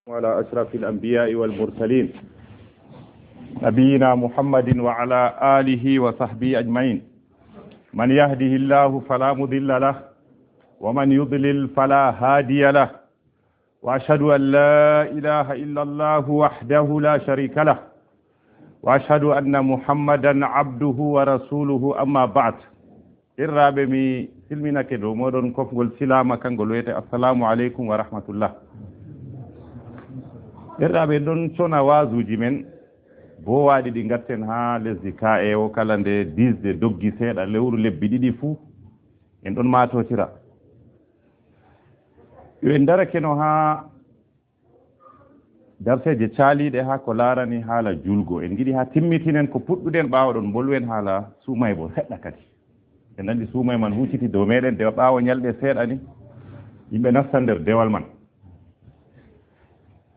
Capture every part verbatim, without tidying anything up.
وعلى أشرف الأنبياء والمرسلين، نبينا محمد وعلى آله وصحبه أجمعين. من يهده الله فلا مضل له، ومن يضلل فلا هادي له. وأشهد أن لا إله إلا الله وحده لا شريك له، وأشهد أن محمدا عبده ورسوله. أما بعد. Irraaɓe, mi silminake dow mooɗon kofgol silaama, kangol wiyete, Assalamu aleykum wa rahmatullah. Irraaɓe, en ɗon cona waazuuji men, boowaaɗi ɗi ngatten haa lesdi kaa'e o, kala nde diisde doggi seeɗa lewru lebbi ɗiɗi fuu, en ɗon maatootira. Yo en ndarakeno haa darseeje caaliiɗe haa ko laarani haala juulgo. En ngiɗi haa timmitinen ko puɗɗuɗen, ɓaawo ɗon mbolwen haala suumayee boo seɗɗa kadi. En anndi suumayee man hucciti dow meeɗen, de ɓaawo nyalɗe seeɗa ni, yimɓe nastan nder dewal man.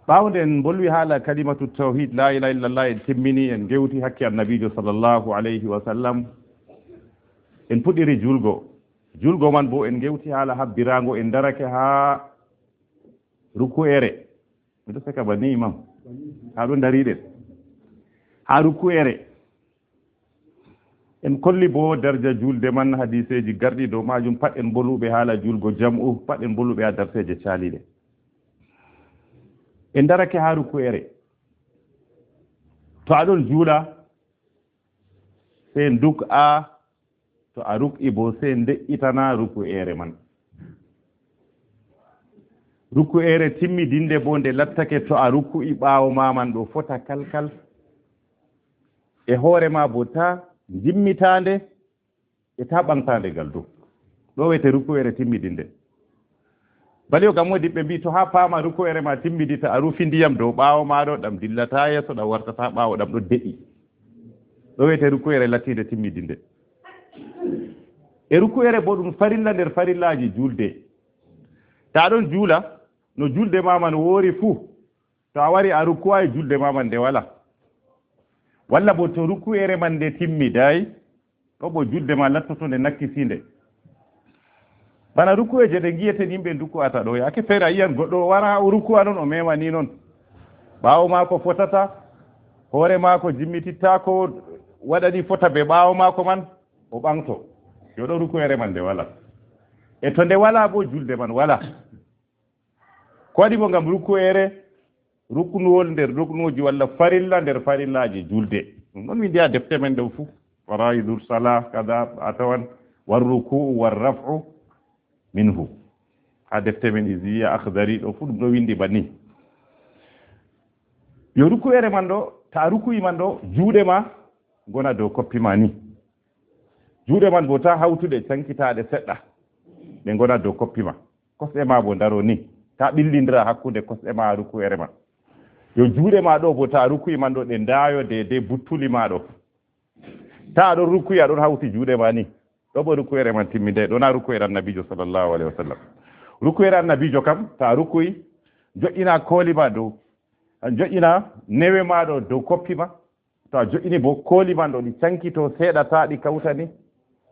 Ɓaawo nde en mbolwi haala kalimatu tawhid, la ilaha illallah, en timmini, en ngewti hakke Annabiijo sallallahu alayhi wa sallam. En puɗɗiri juulgo. Juulgo man boo en ngewti haala habbiraango, en ndarake haa ruku'ere. Miɗo seka ba ni, imam. Haa ɗo ndariɗen. Haa ruku'ere. En kolli boo darja juulde man, hadiiseeji garɗi dow maajum, pat en mboluɓe haala juulgo jam'u, pat en mboluɓe haa darseeje caaliiɗe. En ndarake haa ruku'ere. To a ɗon juula, sey nduk a, to a ruk'i boo, sey nde'itana ruku'ere man. Ruku'ere timmidinde boo nde lattake to a ruk'i ɓaawo ma man ɗo fota kalkal. E hoore ma boo taa njimmitaande, e taa ɓaŋtaande gal dow. Ɗo wiyete ruku'ere timmidinde. Bali o gam woodi ɓe mbi'i to haa paama ruku'ere ma timmidi, to a rufi ndiyam dow ɓaawo ma ɗo, ɗam dillataa yeeso, ɗam wartataa ɓaawo, ɗam ɗo de'i. Ɗo wiyete ruku'ere lattiinde timmidinde. E ruku'ere boo ɗum farilla nder farillaaji juulde. To a ɗon juula, no juulde ma man woori fuu, to a wari a ruku'aay, juulde ma man nde walaa. Walla boo to ruku'ere man nde timmidaay, ɗo boo juulde ma lattoto nde nakkisiinde. Bana ruku'eeje ɗe ngi'eten yimɓe nduku'ata ɗo, yaake feere a yi'an goɗɗo o wara o ruku'a non, o meema ni non. Ɓaawo maako fotata, hoore maako jimmitittaako, waɗani fota bee ɓaawo maako man, o ɓaŋto. Yo ɗo ruku'ere man nde walaa. E to nde walaa boo, juulde man walaa. Ko waɗi boo? Ngam ruku'ere ruknuwol nder ruknuuji walla farilla nder farillaaji juulde. Ɗum ɗon winndi haa defte men ɗo fuu. Faraidu sala, kada a tawan, war ruku'u war raf'u minhu. Haa defte men Iziya, Akhdari ɗo fuu ɗum ɗo winndi banni. Yo ruku'ere man ɗo, to a ruku'i man ɗo, juuɗe ma ngona dow koppi ma ni. Juuɗe man boo taa hawtuɗe, caŋkitaaɗe seɗɗa, ɗe ngona dow koppi ma. Kosɗe ma boo ndaro ni, taa ɓillindira hakkunde kosɗe ma haa ruku'ere ma. Yo juuɗe ma ɗo boo, to a ruku'i man ɗo, ɗe ndaayo deydey buttuli ma ɗo. Taa a ɗon ruku'i, a ɗon hawti juuɗe ma ni. Ɗo boo ruku'ere man timmiday, ɗo na ruku'ere Annabiijo sallallahu alayhi wa sallam. Ruku'ere Annabiijo kam, to a ruku'i, jo'ina kooli ma dow, jo'ina newe ma ɗo dow koppi ma. To a jo'ini boo kooli man ɗo, ɗi caŋkito seeɗa, taa ɗi kawta ni.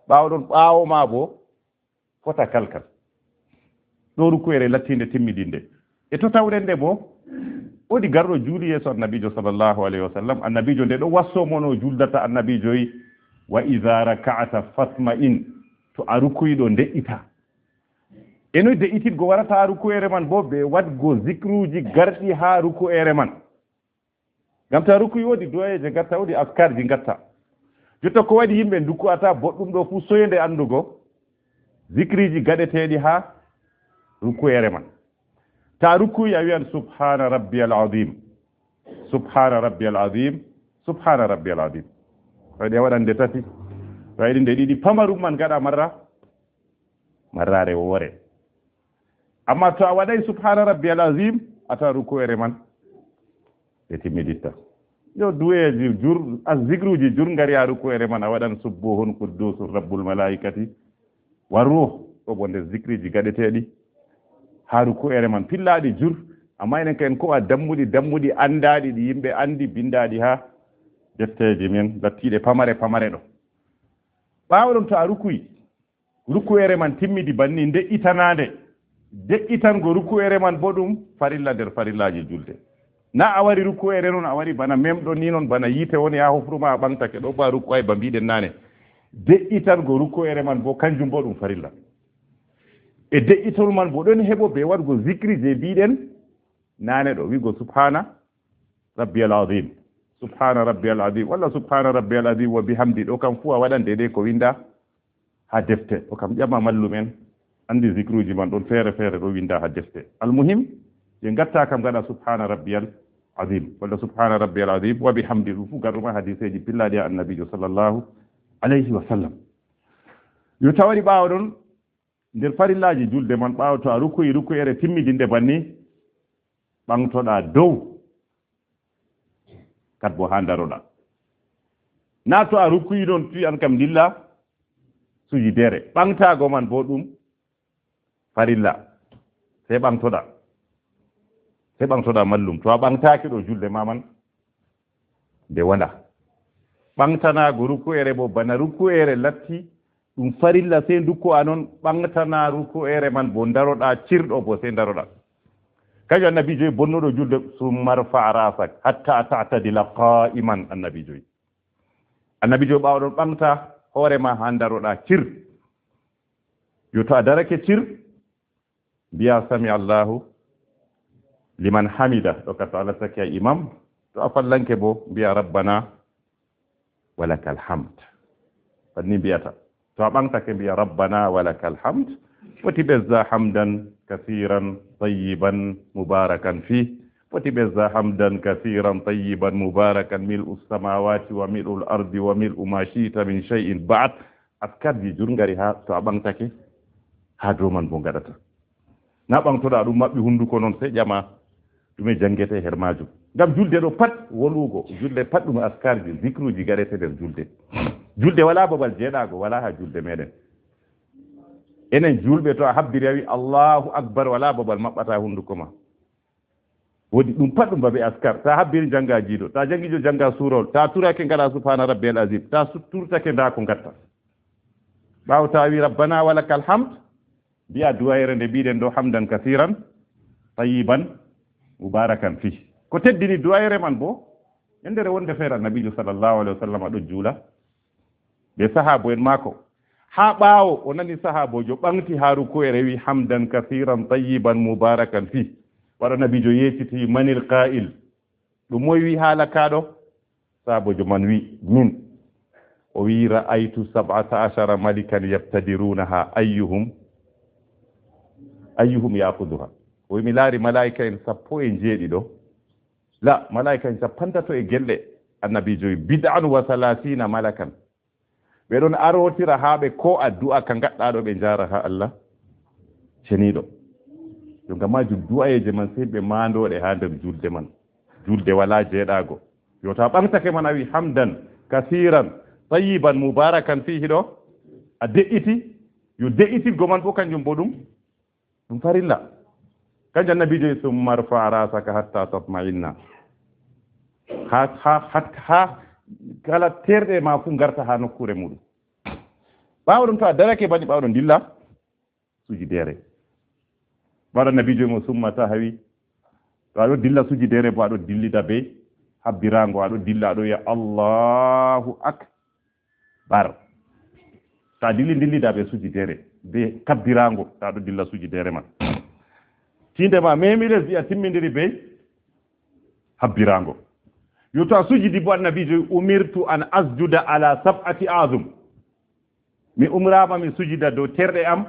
Ɓaawo ɗon, ɓaawo ma boo fota kalkal. Ɗo ruku'ere lattiinde timmidinde. E to tawɗen nde boo, woodi garɗo juuli yeeso Annabiijo sallallahu alayhi wa sallam. Annabiijo nde ɗo wasso mo no juuldata. Annabiijo wi'i, "Wa iza raka'ta fatma'in." To a ruku'i ɗo, nde'ita. E noy de'ititgo warata haa ruku'ere man boo? Bee waɗgo zikruuji garɗi haa ruku'ere man. Ngam to a ruku'i, woodi du'ayeeje ngatta, woodi askarji ngatta. Jotta ko waɗi yimɓe nduku'ata boɗɗum ɗo fuu, soyande anndugo zikriiji gaɗeteeɗi haa ruku'ere man. To a ruku'i, a wi'an, "Subhaana rabbiyal azim, subhaana rabbiyal azim, subhaana rabbiyal azim." To a yiɗi, a waɗan nde tati. To a yiɗi nde ɗiɗi, pamarum man gaɗa marra, marraare woore. Ammaa to a waɗay subhaana rabbiyal azim, a tawan ruku'ere man ɓe timmiditta. Yo du'eeji jur, a zikruuji jur ngari haa ruku'ere man, a waɗan subbuhun quddusun rabbul malaa'ikati war ruuh, ɗo boo nder zikriiji gaɗeteeɗi haa ruku'ere man, pillaaɗi jur. Ammaa enen ka'en ko a dammuɗi, dammuɗi anndaaɗi, ɗi yimɓe anndi, binndaaɗi haa defteeji men lattiiɗe pamare pamare ɗo. Ɓaawo ɗon, to a ruku'i, ruku'ere man timmidi banni, nde itanaande. De'itango ruku'ere man bo ɗum farilla nder farillaaji julde. Na a wari ruku'ere non, a wari bana memɗo ni non, bana yiite woni haa hofru ma, a ɓaŋgtake ɗo ba ruku'ay ba mbiɗen naane. De'itango ruku'ere man bo kanjum bo ɗum farilla. E de'itol man bo ɗon heɓo be waɗugo zikri je mbiɗen naane ɗo, wi'go subhana rabbiyal azim, subhana rabbiyal azim, walla subhana rabbiyal azim wa bihamdi. Ɗo kam fu a waɗan deydey ko winda haa defte. Ɗo kam ƴama mallumen, andi zikruji man ɗon feere feere ɗo winda haa defte. Almuhim, je ngatta kam ngaɗa subhana rabbiyal azim, walla subhana rabbiyal azim wa bihamdi. Ɗum fu gaɗuma hadiseji pillaɗi ha annabijo sallallahu alayhi wa sallam. Yo tawari ɓaawo ɗon, nder farillaaji julde man, ɓaawo to a ruku'i ruku'ere timmidinde banni, ɓaŋgtoɗa dow, kat bo haa ndaroɗa. Na to a ruku'i non, tuy an kam ndilla sujidere. Ɓaŋgtaago man bo ɗum farilla. Sey ɓaŋgtoɗa. Sey ɓaŋgtoɗa mallum. To a ɓaŋgtaaki ɗo, julde ma man nde wala. Ɓaŋgtanaago ruku'ere bo, bana ruku'ere latti ɗum farilla, sey nduko'a non, ɓaŋgtana ruku'ere man bo, ndaroɗa cir ɗo bo, sey ndaroɗa. Kanjum annabijo wi'i bonnoɗo julde, "Summa rfa' ra'sak hatta ta'tadila qa'iman," annabijo wi'i. Annabijo ɓaawo ɗon ɓaŋgta hoore ma haa ndaroɗa cir. Yo to a darake cir, mbi'a, "Sami Allahu liman hamida," ɗo ka to a lattake a imam. To a fallanke bo, mbi'a, "Rabbana walakal hamd." Banni mbi'ata. To a ɓaŋgtake, mbi'a, "Rabbana walakal hamd." Foti ɓesda, "Hamdan kasiran tayyiban mubarakan fi." Foti ɓesda, "Hamdan kasiran tayyiban mubarakan mil'u samawati wa mil'u al-ardi wa mil'u ma shi'ta min shay'in ba'd." Askarji jurngari haa to a ɓaŋgtake, haa dow man bo ngaɗata. Na ɓaŋgtoɗa ɗum maɓɓi hunduko non, sey ƴama ɗume jaŋgete her maajum. Ngam julde ɗo pat wolugo, julde pat ɗum askarji, zikruji gaɗete nder julde. Julde wala babal jeeɗaago, wala ha julde meɗen. Enen julɓe, to a habbiri a wi, "Allahu Akbar," wala babal maɓɓata hunduko ma. Woodi ɗum pat ɗum babe askar. Ta habbiri janga jiido, ta jangijo janga surol, ta turake ngaɗa subhana rabbiyal azim, ta su-, turtake nda ko ngatta. Ɓaawo ta wi rabbana walakal hamd, mbi'a du'ayere nde mbiɗen ɗo, "Hamdan kasiran tayyiban mubarakan fi." Ko teddini du'ayere man bo, yandere wonde feere annabijo sallallahu alaihi wasallam ɗo juula be sahaabo'en maako. Haa ɓaawo o nani sahaabojo ɓaŋgti haa ruku'ere wi, "Hamdan kasiran tayyiban mubarakan fi." Waɗa nabijo yeeciti, "Manil qa'il?" Ɗum moy wi haala ka ɗo? Sahaabojo man wi, "Min." O wi, "Ra'aytu sab'ata ashara malikan yabtadirunaha, ayyuhum, ayyuhum ya'khudhuha?" O wi, "Mi laari malaa'ika en sappo e njeeɗiɗo." La, malaa'ika en cappantato e gelle. Annabijo wi, "Bid'an wa salasina malakan." Ɓe ɗon arotira haa ɓe ko addu'a ka ngaɗɗa ɗo, ɓe njaara haa Allah ceniiɗo. Yo ngam maajum du'ayeeje man sey ɓe maandooɗe haa nder julde man. Julde walaa jeeɗaago. Yo to a ɓaŋgtake man a wi, "Hamdan kasiran tayyiban mubarakan fihi" ɗo, a de'iti, yo de'itirgo man bo kanjum bo ɗum ɗum farilla. Kanjum annabijo wi, "Summa rfa' ra'saka hatta tatma'inna." Ha, ha, ha, ha kala terɗe ma fu ngarta ha nokkure muɗum. Ɓawo ɗum to a darake bani ɓawo ɗum dilla sujidere. Ɓawo annabijo wi mo, "Summa tahwi." To aɗo dilla sujidere bo aɗo dillida be habbirango, aɗo dilla aɗo wi'a, "Allahu ak-" bar. Ta dilli, dillida be sujidere, be kabbiraango, ta ɗo dilla sujidere man. Tinde ma memi lesdi a timmindiri be habbiraango. Yo to a sujidi bo annabijo, "Umirtu an asjuda ala sab'ati azum." Mi umrama mi sujida dow terɗe am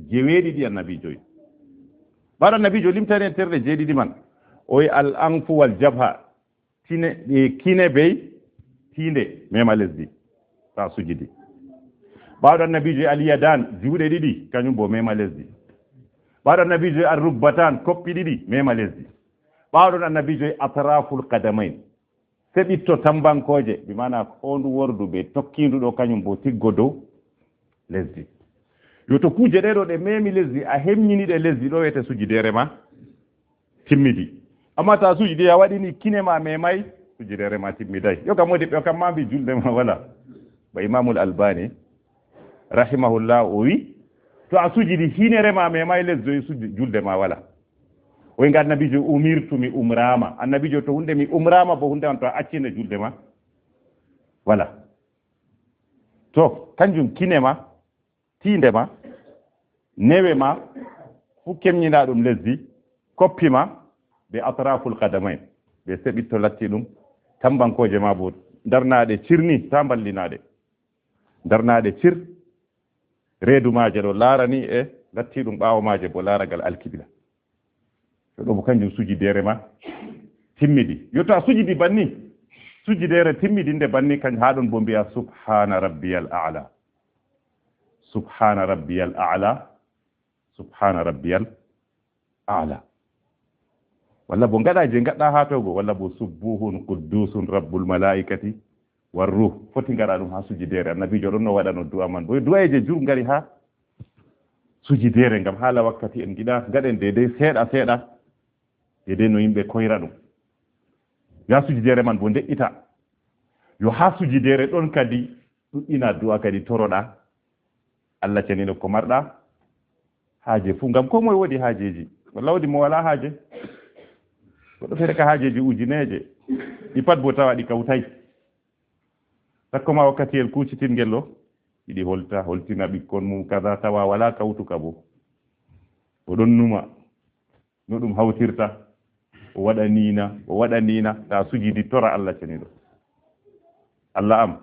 jeweeɗiɗi annabijo. Ɓaɗo annabijo limtani en terɗe jeeɗiɗi man. O wi, "Al anfu wal jabha." Tine, e, kine bey tiinde, mema lesdi, ta sujidi. Ɓaɗo annabijo al yadan, juuɗe ɗiɗi, kañum bo mema lesdi. Ɓaɗo annabijo ar rubbatan, koppi ɗiɗi, mema lesdi. Ɓaɗo annabijo atraful qadamain, seɓitto tambankooje, bi maana hoondu wordu be tokkindu ɗo, kañum bo tiggo dow lesdi. Yo to kuuje ɗe ɗo ɗe memi lesdi, a hemñini ɗe lesdi, ɗo wiyete sujidere ma timmidi. Amma ta sujidi a waɗini kine ma memay, sujidere ma timmiday. Yo kam modi ɓe kam ma mbi julde ma wala. Ba Imamul Albani rahimahullah o wi, To a sujidi, hinere ma mema e lesdi, e sujdi, julde ma wala. O wi'i nga annabiijo, "Umirtu, mi umraama." Annabiijo, to hunde mi umraama bo, hunde man to a accine julde ma wala. To, kanjum kine ma, tiinde ma, newe ma, fu kemnyina ɗum lesdi, koppi ma, be atraful qadamain, be seɓitto latti ɗum, tambankooje ma bo, darnaaɗe cirni, ta mballinaɗe. Darnaaɗe cir, reedu maaje ɗo laarani e latti ɗum ɓaawo maaje bo laaragal alkibla. Yo ɗo bo kanjum sujidere ma timmidi. Yo to a sujidi banni, sujidere timmidinde banni, kan haa ɗon bo mbi'a, "Subhana rabbiyal a'la. Subhana rabbiyal a'la. Subhana rabbiyal a'la." Walla bo ngaɗa je ngaɗɗa haa togo, walla bo, "Subbuhun quddusun rabbul malaikati war ruh." Foti ngaɗa ɗum haa sujidere. Annabiijo ɗon no waɗano du'a man. Bo du'aeje jur ngari haa sujidere, ngam haala wakkati en ngiɗa ngaɗen deydey seeɗa seeɗa, deydey no yimɓe koyra ɗum. Yo haa sujidere man bo nde'ita. Yo haa sujidere ɗon kadi ɗuɗɗina du'a kadi toroɗa Allah ceniɗo ko marɗa haaje fu, ngam ko moye woodi haajeji. Walla woodi mo wala haaje? Goɗɗo feere ka haajeji ujineje. Ɗi pat bo tawa ɗi kawtay. Sakko ma wakkati el kucitingel ɗo, iɗi holta, holtina ɓikkon mum, kaza, tawa wala kawtuka bo. O ɗon numa no ɗum hawtirta, o waɗa nina, o waɗa nina, ta sujidi tora Allah ceniɗo. Allah am,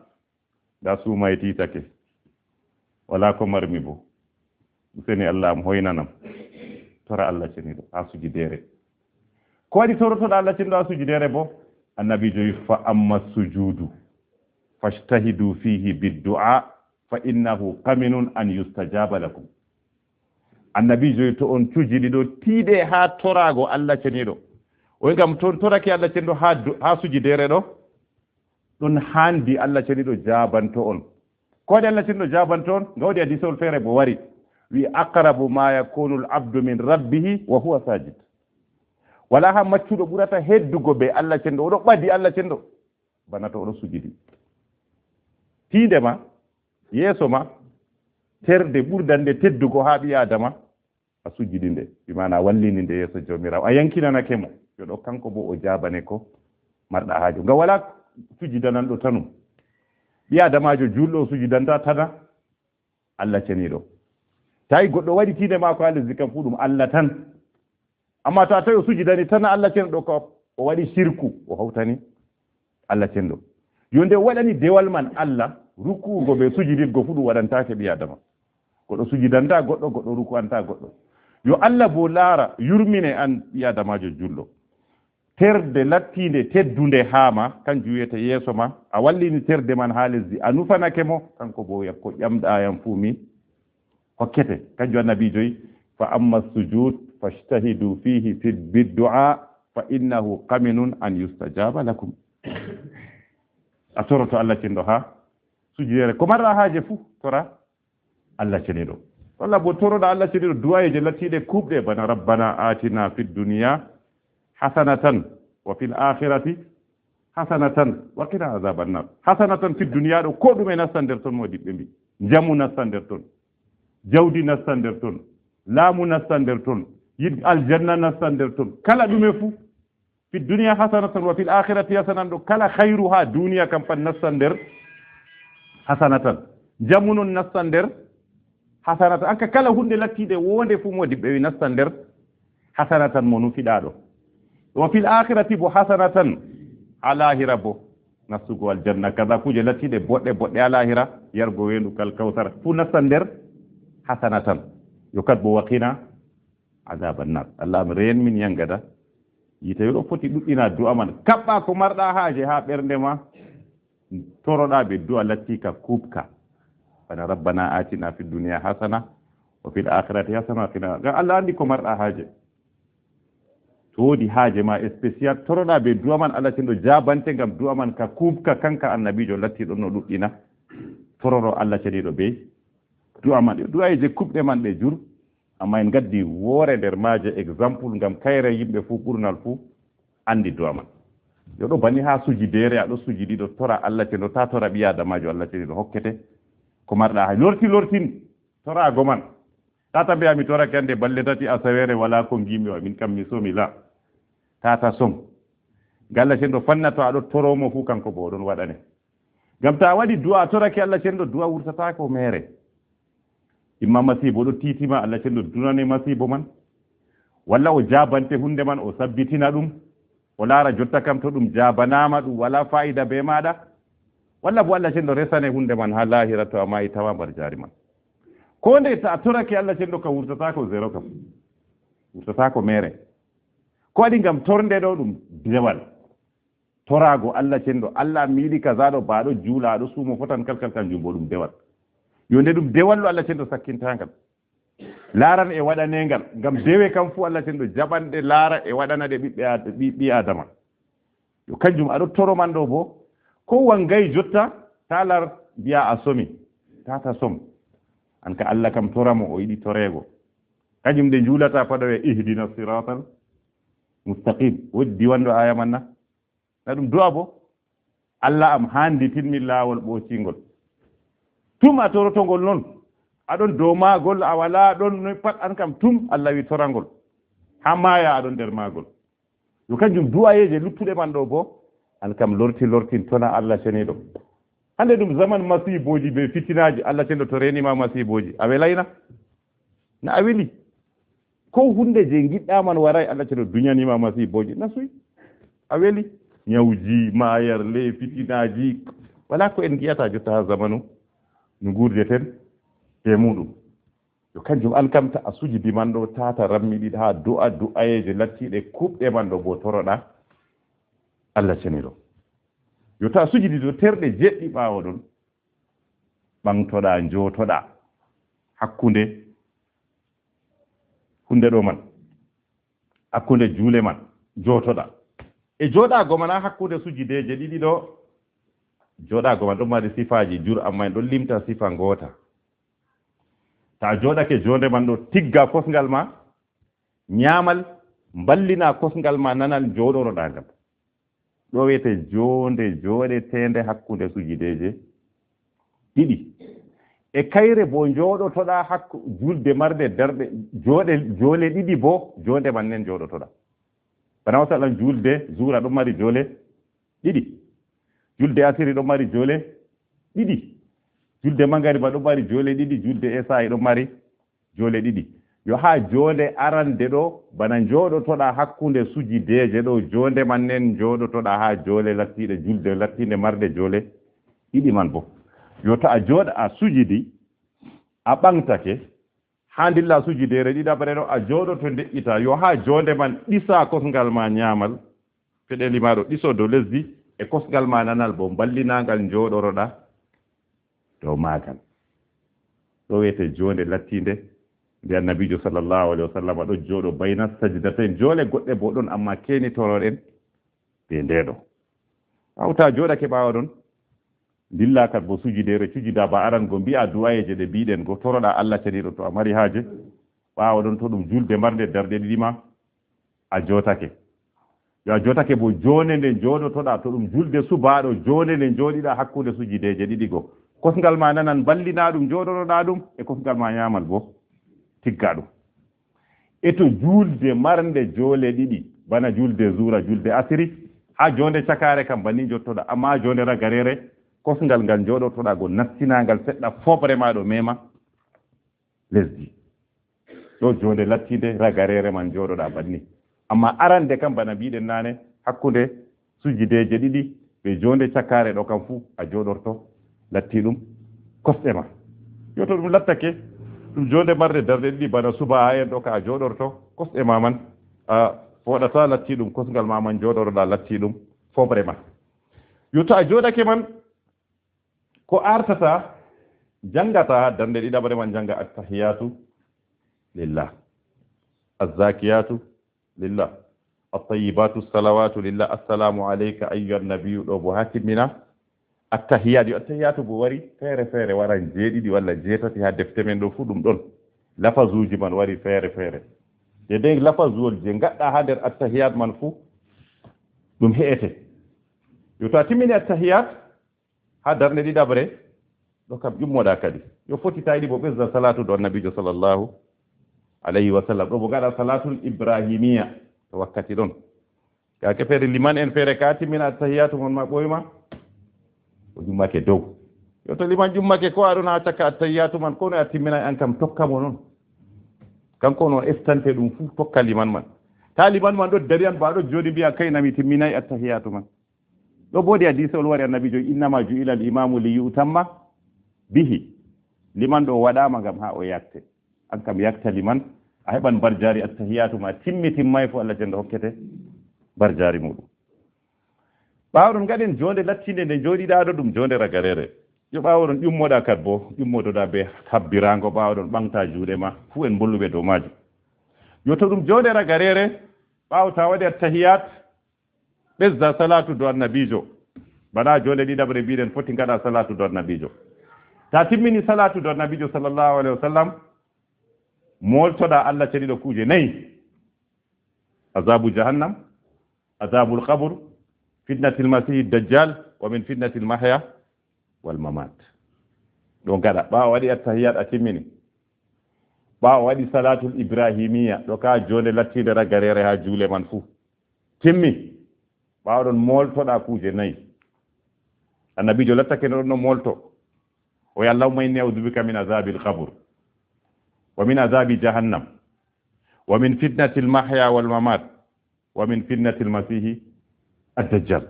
nda suuma e tiitake, wala ko marmi bo. Useni Allah am hoynanam. Tora Allah ceniɗo, haa sujidere. Ko waɗi torotoɗa Allah ceniɗo haa sujidere bo? Annabiijo wi, "Fa amma sujudu, fajtahidu fihi biddu'a, fa innahu qaminun an yustajaba lakum." Annabiijo wi, to on cujidi ɗo, tiiɗe haa toraago Allah ceniɗo. O wi ngam to on torake Allah ceniɗo haa du-, haa sujidere ɗo, ɗon handi Allah ceniɗo jaabanto on. Ko waɗi Allah ceniɗo jaabanto on? Nga woodi hadisol feere bo wari. Wi, "Aqrabu ma yakunu al-abdu min rabbihi wa huwa sajid." Wala haa maccuɗo ɓurata heddugo be Allah ceniɗo. Oɗo ɓadi Allah ceniɗo. Bana to oɗo sujidi. Tiinde ma, yeeso ma, terde ɓurdande teddugo haa ɓii Adama, a sujidi nde, bi maana a wallini nde yeeso Jawmiraawo, a yankinanake mo, yo ɗo kanko bo o jaabane ko marɗa haaju. Nga wala sujidananɗo tanum. Ɓii Adamaajo juulɗo o sujidanta tana Allah ceniiɗo. Tawi goɗɗo waɗi tiinde maako haa lesdi kam fu ɗum Allah tan. Amma to a tawi o sujidani tana Allah ceniiɗo ko o waɗi sirku, o hawtani Allah ceniiɗo. Yo nde o waɗani dewal man Allah, ruku'ugo be sujidirgo fu ɗum waɗantaake ɓii Adama. Goɗɗo sujidanta goɗɗo, goɗɗo ruku'anta goɗɗo. Yo Allah bo laara, yurmine an ɓii Adamaajo julɗo. Terde lattiinde teddunde haa ma, kanjum wiyete yeeso ma, a wallini terde man haa lesdi, a nufanake mo, kanko bo o wi'a, "Ko ƴamɗa yam fuu mi hokkete." Kanjum Annabiijo wi, "Fa amma sujud, fajtahidu fihi fi biddu'a, fa innahu qaminun an yustajaba lakum." A toroto Allah ceniiɗo haa sujidere. Ko marɗa haaje fuu, tora Allah ceniiɗo. Walla bo toroɗa Allah ceniiɗo du'ayeeje lattiiɗe kuuɓɗe bana, "Rabbana atina fid dunya hasanatan wa fil akhirati hasanatan wa qina azaban nar." Hasanatan fid dunya ɗo, ko ɗume nastan nder ton, moodiɓɓe mbi. Njamu nastan nder ton. Jawdi nastan nder ton. Laamu nastan nder ton. Yiɗ aljanna nastan nder ton. Kala ɗume fu. Fi dunya hasanatan wa fil akhirati hasanatan, ɗo kala khayru haa duniya kam pat nastan nder hasanatan. Njamu non nastan nder hasanatan. Anka kala hunde lattiinde woonde fu, moodiɓɓe wi, nastan nder hasanatan mo nufiɗa ɗo. Wa fil akhirati bo hasanatan, haa laahira bo, nastugo aljanna, kaza, kuuje lattiiɗe boɗɗe boɗɗe haa laahira, yargo weendu kal kawsara, fu nastan nder hasanatan. Yo kat bo wa qina azaban nar. Allah am, reen min yangada yiite. Yo ɗo foti ɗuɗɗina du'a man. Kaɓɓa ko marɗa haaje haa ɓernde ma. Toroɗa be du'a latti ka kuuɓka. Bana, "Rabbana atina fid dunya hasana wa fil akhirati hasana wa qina." Ngam Allah andi ko marɗa haaje. To woodi haaje ma spécial, toroɗa be du'a man, Allah ceniiɗo jaabante ngam du'a man ka kuuɓka, kanka Annabiijo latti ɗon no ɗuɗɗina. Toroɗo Allah ceniiɗo be du'a man. Du'ayeeje kuuɓɗe man ɗe jur. Amma en gaddi woore nder maaje exemple ngam kayre yimɓe fuu, ɓurnal fuu, andi du'a man. Yo ɗo banni haa sujidere, a ɗo sujidi, ɗo tora Allah ceniiɗo, ta tora ɓii Adamaajo, Allah ceniiɗo hokkete ko marɗa haaje. Lorti, lortin toraago man. Tata mbiya mi torake hannde balɗe tati asaweere walaa ko ngiimi wa, min kam mi somi la. Tata som. Ngam Allah cenɗo fanna to aɗo toromo fuu kanko bo o ɗon waɗane. Ngam to a waɗi du'a a torake Allah cenɗo du'a wurtataako meere. Imma masiibo ɗo tiitima Allah cenɗo dunane masiibo man. Walla o jaabante huunde man o sabbitina ɗum. O laara jotta kam to ɗum jaabanaama ɗum walaa faayida bee maaɗa. Walla bo Allah cenɗo resane huunde man haa laahira to a maayi tawa mbar jaari man. Koo ndey to a torake Allah cenɗo ka wurtataako zero kam. Wurtataako meere. Ko waɗi ngam tornde ɗo ɗum dewal. Toraago Allah cenɗo, Allah mi yiɗi kaza ɗo, ba aɗo juula, aɗo suumo, fotan kalkal kanjum bo ɗum dewal. Yo nde ɗum dewal ɗo Allah cenɗo sakkintangal. Laaran e waɗanengal, ngam dewe kam fuu Allah cenɗo jaɓan ɗe laara e waɗana ɗe ɓiɓɓe Ad-, ɓi, ɓi Adama. Yo kanjum aɗo toro man ɗo bo, ko wangay jotta, ta lar mbiya a somi, tata som. An ka Allah kam toramo o yiɗi toreego. Kanjum ɗe juulata paɗowe ihdina siratal mustaqim. Woodi diwanɗo aya man na? Na ɗum du'a bo. Allah am, handitin min laawol ɓoocingol. Tum a torotongol non. Aɗon dow maagol, a walaa ɗon, noy pat an kam tum Allah wi torangol. Haa maaya aɗon nder maagol. Yo kanjum du'ayeeje luttuɗe man ɗo bo, an kam lorti lortin tona Allah ceniiɗo. Hande ɗum zaman masiibooji be fitinaaji, Allah cenɗo to reenima masiibooji, a welayna? Na a weli. Ko hunde je ngiɗɗa man waray Allah cenɗo duñanima masiibooji, na suy. A weli. Ñawji, maayarle, fitinaaji, wala ko en ngi'ata jotta ha zamanu no ngurdeten be muɗum. Yo kanjum an kam ta a sujidi man ɗo tata rammiɗiɗa ha du'a du'ayeje lattiɗe kuɓɗe man ɗo bo toroɗa Allah ceniɗo. Yo ta a sujidi ɗo terɗe jeɗɗi ɓawo ɗon ɓaŋtoɗa, njootoɗa hakkunde hunde ɗo man, hakkunde juule man, njootoɗa. E jooɗaago man haa hakkunde sujideeje ɗiɗi ɗo, jooɗaago man ɗon mari sifaaji jur, amma en ɗon limta sifa ngoota. Ta a jooɗake joonde man ɗo, tigga kosngal ma nyaamal, mballina kosngal ma nanal, njooɗoroɗaa ngal. Ɗo wiyete joonde jooɗeteende hakkunde sujideeje ɗiɗi. E kayre bo njooɗotoɗaa hakku-, julde marde darɗe, jooɗe, joole ɗiɗi bo, joonde man nden njooɗotoɗaa. Bana masalan, julde zuura ɗon mari joole ɗiɗi. Julde asiri ɗon mari joole ɗiɗi. Julde mangariba ɗon mari joole ɗiɗi. Julde esaa'i ɗon mari joole ɗiɗi. Yo haa joonde arande ɗo, bana njooɗotoɗaa hakkunde sujideeje ɗo, joonde man nden njooɗotoɗaa haa joole lattiiɗe, julde lattiinde marde joole ɗiɗi man bo. Yo to a jooɗa, a sujidi, a ɓaŋtake, haa ndilla sujideere ɗiɗaɓre ɗo, a jooɗoto ndeƴƴita. Yo haa joonde man ɗisa kosngal ma nyaamal, peɗeli ma ɗo ɗiso dow lesdi, e kosngal ma nanal bo mballinaangal njooɗoroɗaa dow maagal. Ɗo wiyete joonde lattiinde nde Annabiijo sallallahu alaihi wasallam ɗo jooɗo bayna sajdatain. Joole goɗɗe bo ɗon, amma keenitoroɗen be nde ɗo. Ɓaawo ta jooɗake ɓaawo ɗon, ndilla kat bo sujideere, sujida ba aran go, mbi'a du'ayeeje ɗe mbiɗen go, toroɗa Allah ceniiɗo to a mari haaje. Ɓaawo ɗon to ɗum julde marnde darɗe ɗiɗi ma, a jootake. Yo a jootake bo joonde nde njooɗotoɗaa, to ɗum julde subaaɗo, joonde nde njooɗiɗaa hakkunde sujideeje ɗiɗi go. Kosngal ma nanan mballina ɗum, njooɗoroɗaa ɗum, e kosngal ma nyaamal bo tigga ɗum. E to julde marnde joole ɗiɗi, bana julde zuura, julde asiri, haa joonde cakaare kam banni njottoɗaa, amma haa joonde ragareere, kosngal ngal njooɗotoɗaa go, nastinangal seɗɗa, fooɓre ma ɗo mema lesdi. Ɗo joonde lattiinde ragareere man njooɗoɗaa banni. Amma arande kam, bana mbiɗen naane, hakkunde sujideeje ɗiɗi, be joonde cakaare ɗo kam fuu a jooɗorto, latti ɗum kosɗe ma. Yo to ɗum lattake, ɗum joonde marde darɗe ɗiɗi bana suba haa en ɗo ka a jooɗorto, kosɗe ma man a fooɗata, latti ɗum kosngal ma man jooɗoroɗaa, latti ɗum fooɓre ma. Yo to a jooɗake man, ko artata, janngata darnde ɗiɗaɓre man, jannga attahiyatu lillah, azzakiyatu lillah, attayyibatu salawatu lillah, assalamu alayka ayyuhan nabiyyu, ɗo bo haa timmina attahiyat. Yo attahiyatu bo wari feere feere, waran jeeɗiɗi walla jeetati haa defte men ɗo fuu ɗum ɗon. Lafazuuji man wari feere feere. Deydey lafazuwol je ngaɗɗa haa nder attahiyat man fuu ɗum he'ete. Yo to a timmini attahiyat, haa darnde ɗiɗaɓre, ɗo kam ƴummoɗa kadi. Yo foti ta yiɗi bo ɓesda salatu dow Annabiijo sallallahu alayhi wa sallam. Ɗo bo ngaɗa salatul ibrahimiya to wakkati ɗon. Ka ke feere liman en feere ka timmina attahiyatu mon ma ɓoyma. O jummake dow. Yo to liman jummake ko aɗon ha cakka attahiyatu man, kono a timminay an kam tokka mo non. Kanko no estante ɗum fu tokka liman man. Ta liman man ɗo dari an ba ɗo jooɗi mbiya kay nami timminay attahiyatu man. Ɗo bo wodi hadisol wari annabijo innama ju'ila al imamu li yu'tamma bihi. Liman ɗo waɗama ngam ha o yakte. An kam yakta liman, a heɓan barjari attahiyatu ma timmi timmay fu Allah jendo hokkete barjari muɗum. Ɓawo ɗum ngaɗen jonde lattinde nde jooɗiɗaɗo ɗum jonde ragarere. Yo ɓawo ɗon ƴummoɗa kad bo, ƴummotoɗa be habbirango ɓawo ɗon ɓangta juuɗe ma, fu en bolluɓe dow majum. Yo to ɗum jonde ragarere, ɓawo ta waɗi attahiyat, ɓesda salatu dow annabijo. Bana jonde ɗiɗaɓre mbiɗen foti ngaɗa salatu dow annabijo. Ta timmini salatu dow annabijo sallallahu alayhi wa sallam, moltoɗa Allah ceniɗo kuje nayi. Azabu jahannam, azabul qabr, fitnatil masih dajjal, wa min fitnatil mahya wal mamat. Ɗo ngaɗa, ɓawo waɗi attahiyat a timmini. Ɓawo waɗi salatul ibrahimiya, ɗo ka jonde lattinde ragarere ha juule man fu. Timmi. Ɓawo ɗon moltoɗa kuje nayi. Annabijo lattake no ɗon no molto. O ya Allahumma inni a'udhu bika min azabil qabr. Wa min azabi jahannam. Wa min fitnatil mahya wal mamat. Wa min fitnatil masihi ad-dajjal.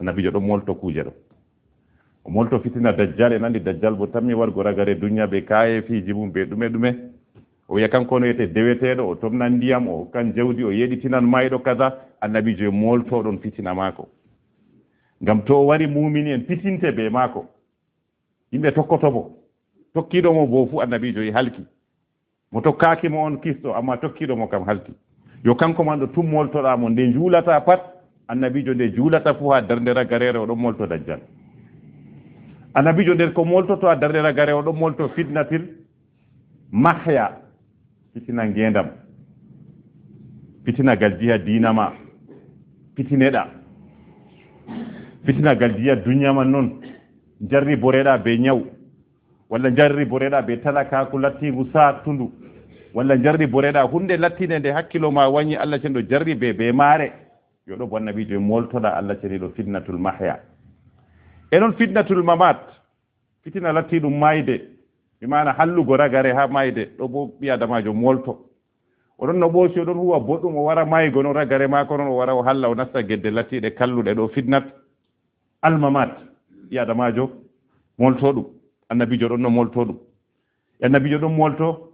Annabijo ɗo molto kuje ɗo. O molto fitina dajjal, en andi dajjal bo tammi wargo ragare dunya be kaye fiji mum be ɗume ɗume. O wiya kanko no wiyete deweteɗo, o tomnan ndiyam, o hokkan jawdi, o yeɗitinan mayɗo kaza. Annabijo e molto ɗon fitina mako. Ngam to o wari mumini en fitinte be mako. Yimɓe tokkoto mo. Tokkiɗo mo bo fu annabijo e halki. Mo tokkaaki mo on kisto, amma tokkiɗo mo kam halki. Yo kanko man ɗo tum moltoɗa mo, nde juulata pat, annabijo nde juulata fu ha darnde ragarere o ɗon molto dajjal. Annabijo nder ko moltoto ha darnde ragare o ɗon molto fitnatil mahya, fitina ngendam, fitina gal jiha diina ma, fitineɗa, fitina gal jiha dunya man non, jarri boreɗa be nyaw, walla jarriboreɗa be talakaku lattigu sattundu, walla jarriboreɗa hunde lattinde nde hakkilo ma wanyi Allah ceniɗo jarribe be mare. Yo ɗo bo annabijo e moltoɗa Allah ceniɗo fitnatul mahya. E non fitnatul mamat, fitina latti ɗum mayde, bi mana hallugo ragare ha mayde, ɗo bo ɓi adamajo molto. O ɗon no ɓoosi, o ɗon huwa boɗɗum, o wara maygo no ragare mako non, o wara o halla, o nasta gedde lattiɗe kalluɗe ɗo fitnat. Almamat, ɓi adamajo molto ɗum. Annabijo ɗon no molto ɗum. Annabijo ɗon molto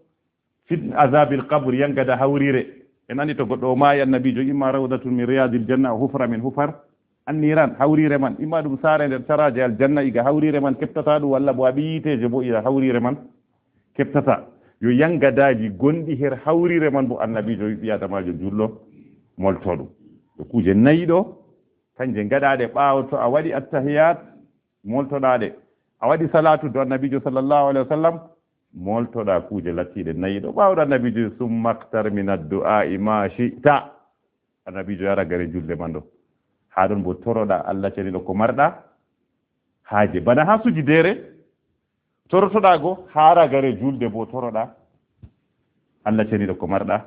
fit azabil qabr, yangada hawrire. En andi to goɗɗo o maayi, annabijo imma rawdatun min riyadil janna, o hufra min hufar anniran, hawrire man imma ɗum saare nder saraje aljanna, iga hawrire man keɓtata ɗum, walla bo aɓi yiteje bo ira hawrire man keɓtata. Yo yangadaji gonɗi her hawrire man bo annabijo wi ɓi adamajo jullo molto ɗum. Yo kuje nayi ɗo, kanje ngaɗaɗe ɓawo to a waɗi attahiyat, moltoɗa ɗe. A waɗi salatu do annabijo sallallahu alaihi wasallam, moltoɗa kuje lattiɗe nayi ɗo. Ɓawo ɗo annabijo summa qtar min addu'a'i ma shi'ta. Annabijo yara gare julde man ɗo. Ha ɗon bo toroɗa Allah ceniɗo ko marɗa haaje. Bana ha sujidere, torotoɗa go, ha ragare julde bo toroɗa Allah ceniɗo ko marɗa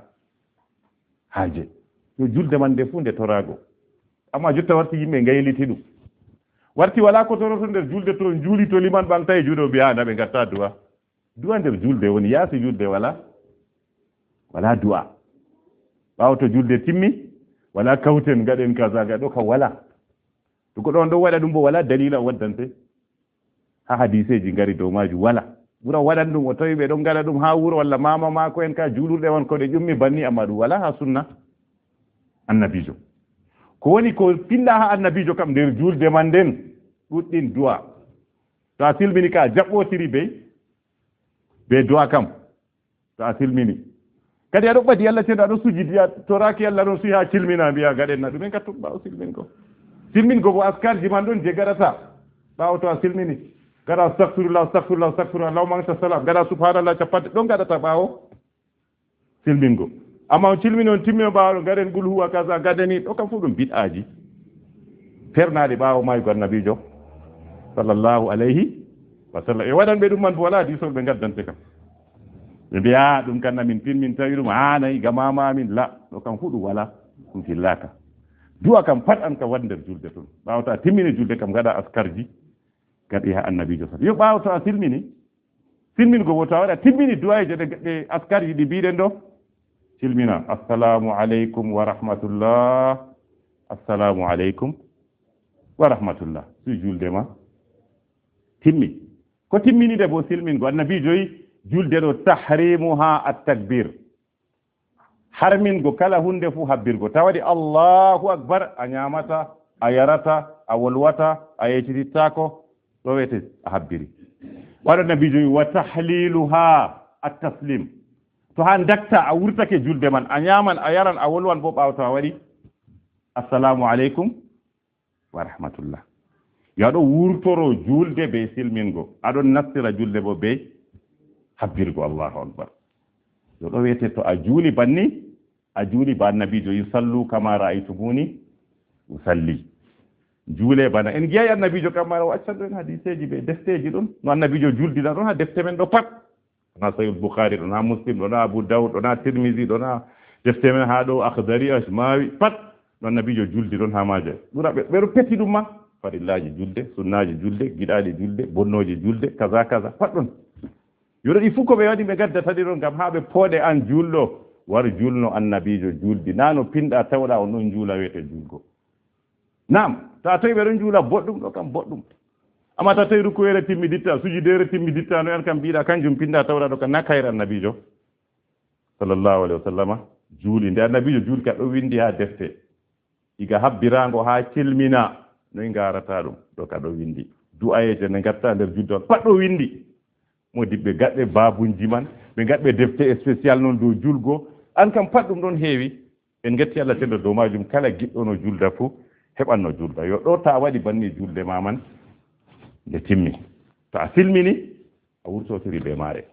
haaje. Yo julde man nde fu nde torago. Amma jotta warti yimɓe ngayliti ɗum. Warti wala ko toroto nder julde to juuli to liman ɓangta e juuɗe o mbiya na ɓe ngatta du'a. Du'a nder julde woni, yaasi julde wala. Wala du'a. Ɓawo to julde timmi, wala kawten ngaɗen kaza ga ɗo ka wala. To goɗɗo on ɗon waɗa ɗum bo wala dalila o waddante. Ha hadiseji ngari dow majum wala. Ɓura waɗan ɗum o tawi ɓe ɗon ngaɗa ɗum ha wuro walla mama mako en ka julurɗe on ko ɗe ƴummi banni amma ɗum wala ha sunna annabijo. Ko woni ko pinɗa ha annabijo kam nder julde man nden ɗuɗɗin du'a. To a silmini ka jaɓɓotiri be, be du'a kam. To a silmini. Kadi aɗo ɓadi Allah ceniɗo aɗo sujidi a toraki Allah ɗon suyi ha silmina mbiya gaɗen na ɗumen gattu ɓawo silmingo. Silmingo bo askarji man ɗon je gaɗata. Ɓawo to a silmini. Gaɗa astagfirullah, astagfirullah, astagfirullah, Allahumma anta salam. Gaɗa subhanallah capanɗe ɗon gaɗata ɓawo silmingo. Amma on silmini on timmi on ɓawo ɗon gaɗen qul huwa kaza gaɗeni ɗo kam fu ɗum bid'aji. Pernaɗi ɓawo maygo annabijo. Sallallahu alayhi wa sallam. E waɗan ɓe ɗum man bo wala disol ɓe gaddante kam. Ɓe mbiya, "Ah, ɗum kan na min timmin tawi ɗum, ah, nayi ga mama amin." La, ɗo kam huɗu wala, ɗum fillaaka. Du'a kam pat an ka waɗ nder julde ton. Ɓaawo to a timmini julde kam, ngaɗa askarji, ngaɗi ha Annabiijo sa. Yo ɓaawo to a silmini, silmingo wo to a waɗa timmini du'ayeeje ɗe, ɗe askarji ɗi mbiɗen ɗo. Silmina, "Assalamu aleykum wa rahmatullah. Assalamu aleykum wa rahmatullah." Su julde ma timmi. Ko timminide bo silmingo, Annabiijo wi julde ɗo, "Tahrimuha at-takbir." Harmingo kala hunde fu habbirgo. Ta waɗi Allahu Akbar, a nyamata, a yarata, a wolwata, a yecitittaako, ɗo wete a habbiri. Waɗo Annabiijo wi, "Wa tahliluha at-taslim." To ha dakta a wurtake julde man, a nyaman, a yaran, a wolwan bo ɓaawo to a waɗi, "Assalamu aleykum wa rahmatullah." Yo aɗo wurtoro julde be silmingo, aɗon nastira julde bo be habbirgo. Allahu Akbar. Yo ɗo wiyete to a juuli banni, a juuli ba Annabiijo, "Yusallu kama ra'aytumuni usalli." Juule bana en gi'ay Annabiijo kam mara o accan ɗo en hadiseeji be defteeji ɗon. No Annabiijo juldina ɗon ha defte men ɗo pat. Ɗon ha Sahih Bukhari, ɗon ha Muslim, ɗon ha Abu Dawud, ɗon ha Tirmidhi, ɗon ha defte men ha ɗo Akhdari, Ashmawi, pat. Ɗon Annabiijo juldi ɗon ha maaje. Ɓura ɓe, ɓe ɗo peti ɗum ma. Farillaaji julde, sunnaaji julde, giɗaaɗi julde, bonnooji julde, kaza, kaza, pat ɗon. Yo ɗo ɗi fu ko ɓe waɗi ɓe gaddata ɗi ɗon ngam haa ɓe pooɗe an juulɗo. War juulno Annabiijo juuldi. Naa no pinɗa tawɗa on ɗon juula wiyete juulgo. Naam, to a tawi ɓe ɗon juula boɗɗum, ɗo kam boɗɗum. Amma to a tawi rukuyeere timmiditta, sujudeere timmiditta, no en kam mbiɗa kanjum pinɗa tawɗa ɗo kam na kayre Annabiijo. Sallallahu alaihi wasallama juuli. Nde Annabiijo juuli ka ɗo windi haa defte. Iga habbiraango haa cilmina, noy ngarata ɗum? Ɗo ka ɗo windi. Du'ayeeje ne ngatta nder julde on. Pat ɗo windi. Modiɓɓe gaɗɓe babunji man, ɓe gaɗɓe defte spécial non dow julgo. An kam pat ɗum ɗon heewi. En ngetti Allah teddo dow majum. Kala giɗɗo no julda fu, heɓan no julda. Yo ɗo ta waɗi banni julde ma man, nde timmi. To a silmini, a wurtotiri be maare.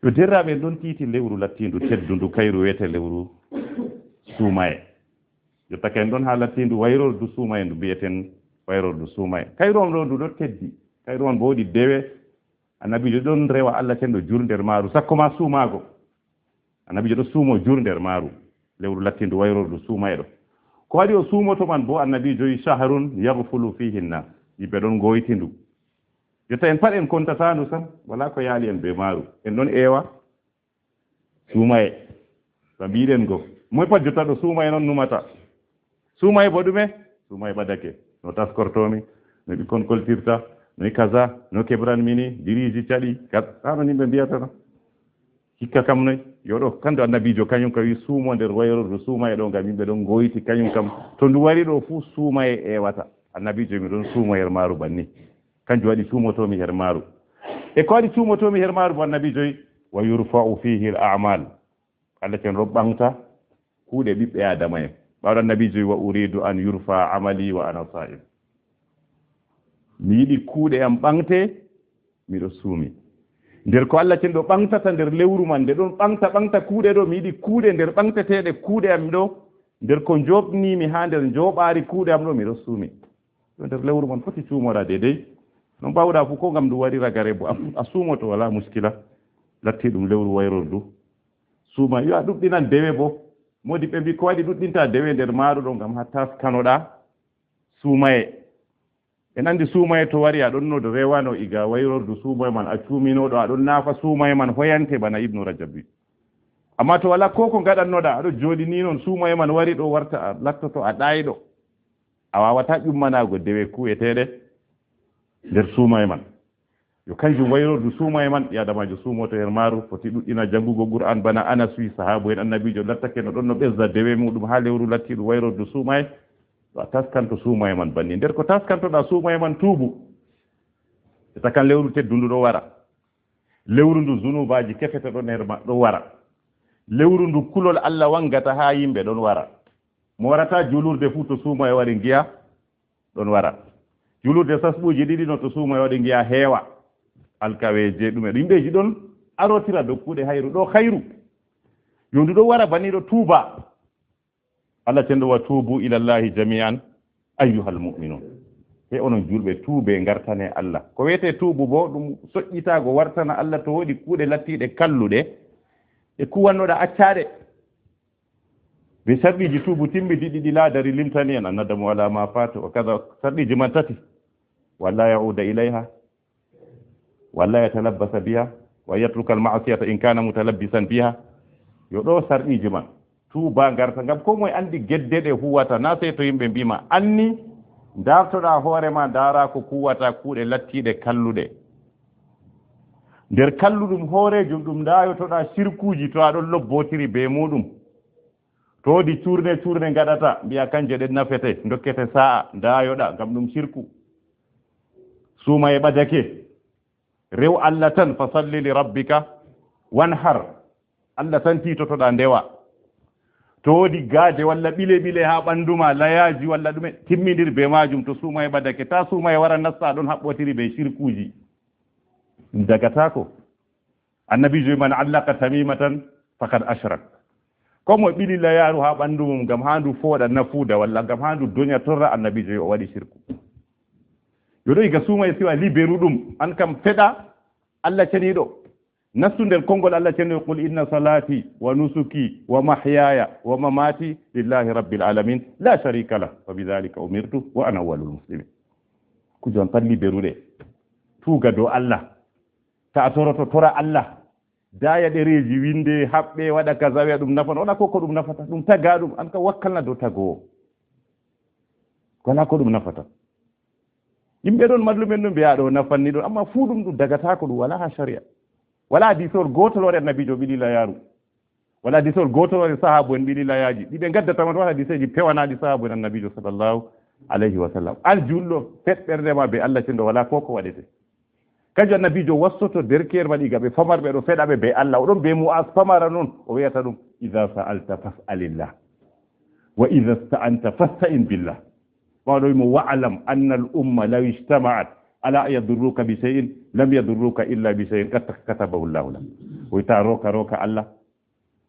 Yo derraaɓe en ɗon tiiti lewru lattiindu teddundu, kayru wiyete lewru suumaye. Jottake en ɗon haa lattiindu wayrordu suumaye, ndu mbiyeten wayrordu suumaye. Kayru on ɗo ndu ɗo teddi. Kayru on bo woodi dewe. Annabiijo ɗon rewa Allah cenɗo jur nder maaru, sakko ma suumaago. Annabiijo ɗo suumo jur nder maaru, lewru lattiindu wayrordu suumaye ɗo. Ko waɗi o suumoto man bo, Annabiijo wi, "Shahrun yaghfulu fihi nnas." Yimɓe ɗon ngoyti ndu. Jotta en pat en kontata ndu sam, wala ko yaali en be maaru. En ɗon eewa suumaye. Ba mbiɗen go. Moy pat jotta ɗo suumaye non numata. Suumaye bo ɗume? Suumaye ɓadake. No taskortomi, no ɓikkon koltirta, no kaza, no kebran mini, diriji caɗi, kat-, hano yimɓe mbiyata no. Hikka kam noy? Yo ɗo, kanto Annabiijo kañum ka wi suumo nder wayrordu suumaye ɗo ngam yimɓe ɗon ngoyti kañum kam. To ndu wari ɗo fuu suumaye ewata. Annabiijo mi ɗon suumo yer maaru banni. Kanjum waɗi suumotomi her maaru. E ko waɗi suumotomi her maaru bo Annabiijo wi, "Wa yurfa'u fihi al-a'mal." Allah ken ɗo ɓaŋgta kuuɗe ɓiɓɓe Aadama en. Ɓawɗo Annabiijo wi, "Wa uridu an yurfa amali wa ana sa'im." Mi yiɗi kuuɗe am ɓaŋgte, miɗo suumi. Nder ko Allah ken ɗo ɓaŋgtata nder lewru man, nde ɗon ɓaŋgta, ɓaŋgta kuuɗe ɗo, mi yiɗi kuuɗe nder ɓaŋgteteeɗe kuuɗe am ɗo, nder ko njoɓnimi haa nder njoɓaari kuuɗe am ɗo, miɗo suumi. Yo nder lewru man foti suumora deydey. No mbaawɗa fu ko ngam ndu wari ragare bo, a fu-, a suumoto, wala muskila. Latti ɗum lewru wayrordu. Suuma, yo a ɗuɗɗinan dewe bo. Modiɓɓe mbi, ko waɗi ɗuɗɗinta dewe nder maaru ɗo ngam haa taskanoɗa suumaye. En anndi suumaye to wari, a ɗon no rewano iga wayrordu suumaye man, a cuuminoɗo, a ɗon naafa suumaye man hoyante bana Ibnu Rajab wi. Amma to wala ko ko ngaɗannoɗa, a ɗo jooɗi ni non, suumaye man wari ɗo warta, a lattoto a ɗaayɗo. A waawata ƴummanaago dewe kuweteeɗe nder suumaye man. Yo kanjum wayrordu suumaye man, ɓii Aadamaajo suumoto her maaru, foti ɗuɗɗina janngugo Qur'an bana Anas wi, sahaabu en Annabiijo lattake no ɗon no ɓesda dewe muɗum haa lewru lattiiɗum wayrordu suumaye, ɗo a taskanto suumaye man banni. Nder ko taskantoɗa suumaye man, tuubu. E takan lewru teddundu ɗo wara. Lewru ndu zunubaaji kefete ɗon her ma-, ɗo wara. Lewru ndu kulol Allah wangata haa yimɓe ɗon wara. Mo warata juulurde fuu to suumaye wari ngiya ɗon wara. Juulurde sasɓuuji ɗiɗi no to suumaye waɗi ngiya heewa. Alkaweeje ɗume, yimɓeeji ɗon arotira dow kuuɗe hayru, ɗo hayru. Yo ndu ɗo wara banni ɗo tuuba. Allah cenɗo, "Wa tuubu ilallahi jami'an ayyuhal mu'minun." He onon juulɓe, tuubee, ngartanee Allah. Ko wiyetee tuubu boo, ɗum soƴƴitaago, wartana Allah to woodi kuuɗe lattiiɗe kalluɗe, ɗe kuwannoɗaa, accaa ɗe. Be sarɗiiji tuubu timmi ɗiɗi ɗi laadari limtani en, annadamu alaa maa faata, wa kada sarɗiiji man tati. Wa an laa ya'uuda ilayhaa, wa an laa yatalabbasa bihaa, wa an yatrukal ma'siyata in kaana mutalabbisan bihaa. Yo ɗo sarɗiiji man. Tuuba ngarta, ngam koo moye anndi gedde ɗe huwata, naa sey to yimɓe mbii ma. Anni, ndartoɗaa hoore ma, ndaaraa ko kuwata kuuɗe lattiiɗe kalluɗe. Nder kalluɗum hooreejum ɗum ndaayotoɗaa sirkuuji to a ɗon lobbotiri bee muuɗum. To woodi cuurne cuurne ngaɗata, mbi'a kanje ɗen nafete, ndokkete saa'a, ndaayoɗaa, ngam ɗum sirku. Suumaye ɓadake. Rew Allah tan, fa salli li rabbika wanhar. Allah tan tiitotoɗaa ndewa. To woodi gaaje walla ɓile ɓile haa ɓanndu ma, layaaji walla ɗume, timmindir bee maajum. To suumaye ɓadake, taa suumaye wara nasta ɗon haɓɓotiri bee sirkuuji. Ɗum dagataako. Annabiijo wi, "Man allaka tamimatan faqad ashrak." Koo moye ɓili layaaru haa ɓanndu mum ngam haa ndu fooɗa nafuuda walla ngam haa ndu donya torra, Annabiijo wi o waɗi sirku. Yo ɗo iga suumaye siwa liberu ɗum, an kam feɗa Allah ceniiɗo. Nastu nder konngol Allah ceniiɗo, "Qul inna salati wa nusuki wa mahyaya wa mamati lillahi rabbil alamin, la sharika lah, wa bidhalika umirtu wa ana awwalul muslimin." Kuje on pat liberu ɗe. Tuuga dow Allah. To a toroto, tora Allah. Daaya ɗereeji, winde, haɓɓe, waɗa kaza, wi'a ɗum nafan. Wala ko, ko ɗum nafata. Ɗum tagaa ɗum. An kam wakkalna dow tagoowo. Wala ko ɗum nafata. Yimɓe ɗon, mallumen ɗon mbi'a ɗo nafan ni ɗon. Amma fuu ɗum, ɗum dagataako, ɗum wala haa shari'a. Wala hadisol gootol wari Annabiijo ɓili layaaru. Wala hadisol gootol wari sahaabu en ɓili layaaji. Ɗi ɓe ngaddata man wala hadiseeji pewanaaɗi sahaabu en Annabiijo sallallahu alayhi wa sallam. An juulɗo, feɗ ɓernde ma bee Allah cenɗo, wala ko ko waɗete. Kanjum Annabiijo wassoto derke'en man iga ɓe famarɓe, ɗo feɗa ɓe bee Allah. O ɗon bee Mu'az pamara non, o wi'ata ɗum, "Idha sa'alta fas'alillah. Wa idha ista'anta fasta'in billah." Ɓaawo ɗo mo, "Wa'lam anna al-umma law ijtama'at ala an yadurruka bi shay'in lam yadurruka illa bi shay'in qad katabahu Allahu lak." O wi'ata, "Rooka, rooka Allah.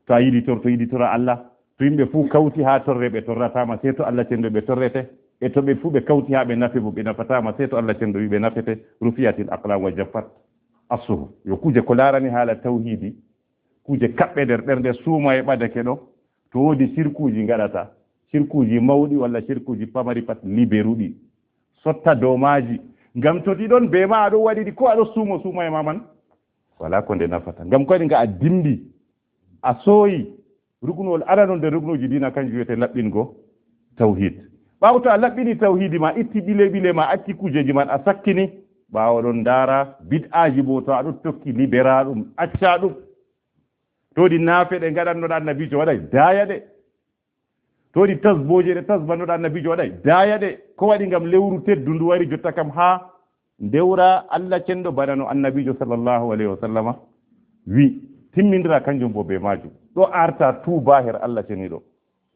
To a yiɗi tor-, to yiɗi tora Allah. To yimɓe fuu kawti haa torre, ɓe torrataa ma, sey to Allah cenɗo ɓe torrete. E to ɓe fuu ɓe kawti haa ɓe nafe bo, ɓe nafataa ma, sey to Allah cenɗo wi ɓe nafete. Rufi'atil aqlam wa jaffat as-suhuf." Yo kuje ko laarani haala tawhiidi, kuje kaɓɓe nder ɓernde, suumaye ɓadake ɗo. To woodi sirkuuji ngaɗata, sirkuuji mawɗi walla sirkuuji pamari pat, liberu ɗi. Sotta dow maaji. Ngam to ɗi ɗon bee ma, a ɗon waɗi ɗi, ko a ɗon suumo, suumaye ma man wala ko nde nafata. Ngam ko waɗi nga a dimbi, a sooyi ruknuwol aranol nder ruknuuji diina, kanjum wiyetee laɓɓingo tawhid. Ɓaawo to a laɓɓini tawhidi ma, itti ɓile ɓile ma, acci kujeeji man, a sakkini, ɓaawo ɗon ndaara bid'aaji bo, to a ɗon tokki, libera ɗum, acca ɗum. To woodi naafe ɗe ngaɗannoɗa Annabiijo waɗay, daaya ɗe. To woodi tasbooje ɗe tasbannoɗa Annabiijo waɗay, daaya ɗe. Ko waɗi? Ngam lewru teddundu wari jotta kam haa ndewra Allah cenɗo bana no Annabiijo sallallahu alayhi wa sallama wi. Timmindira kanjum bo bee maajum. Ɗo arta tuuba her Allah ceniiɗo.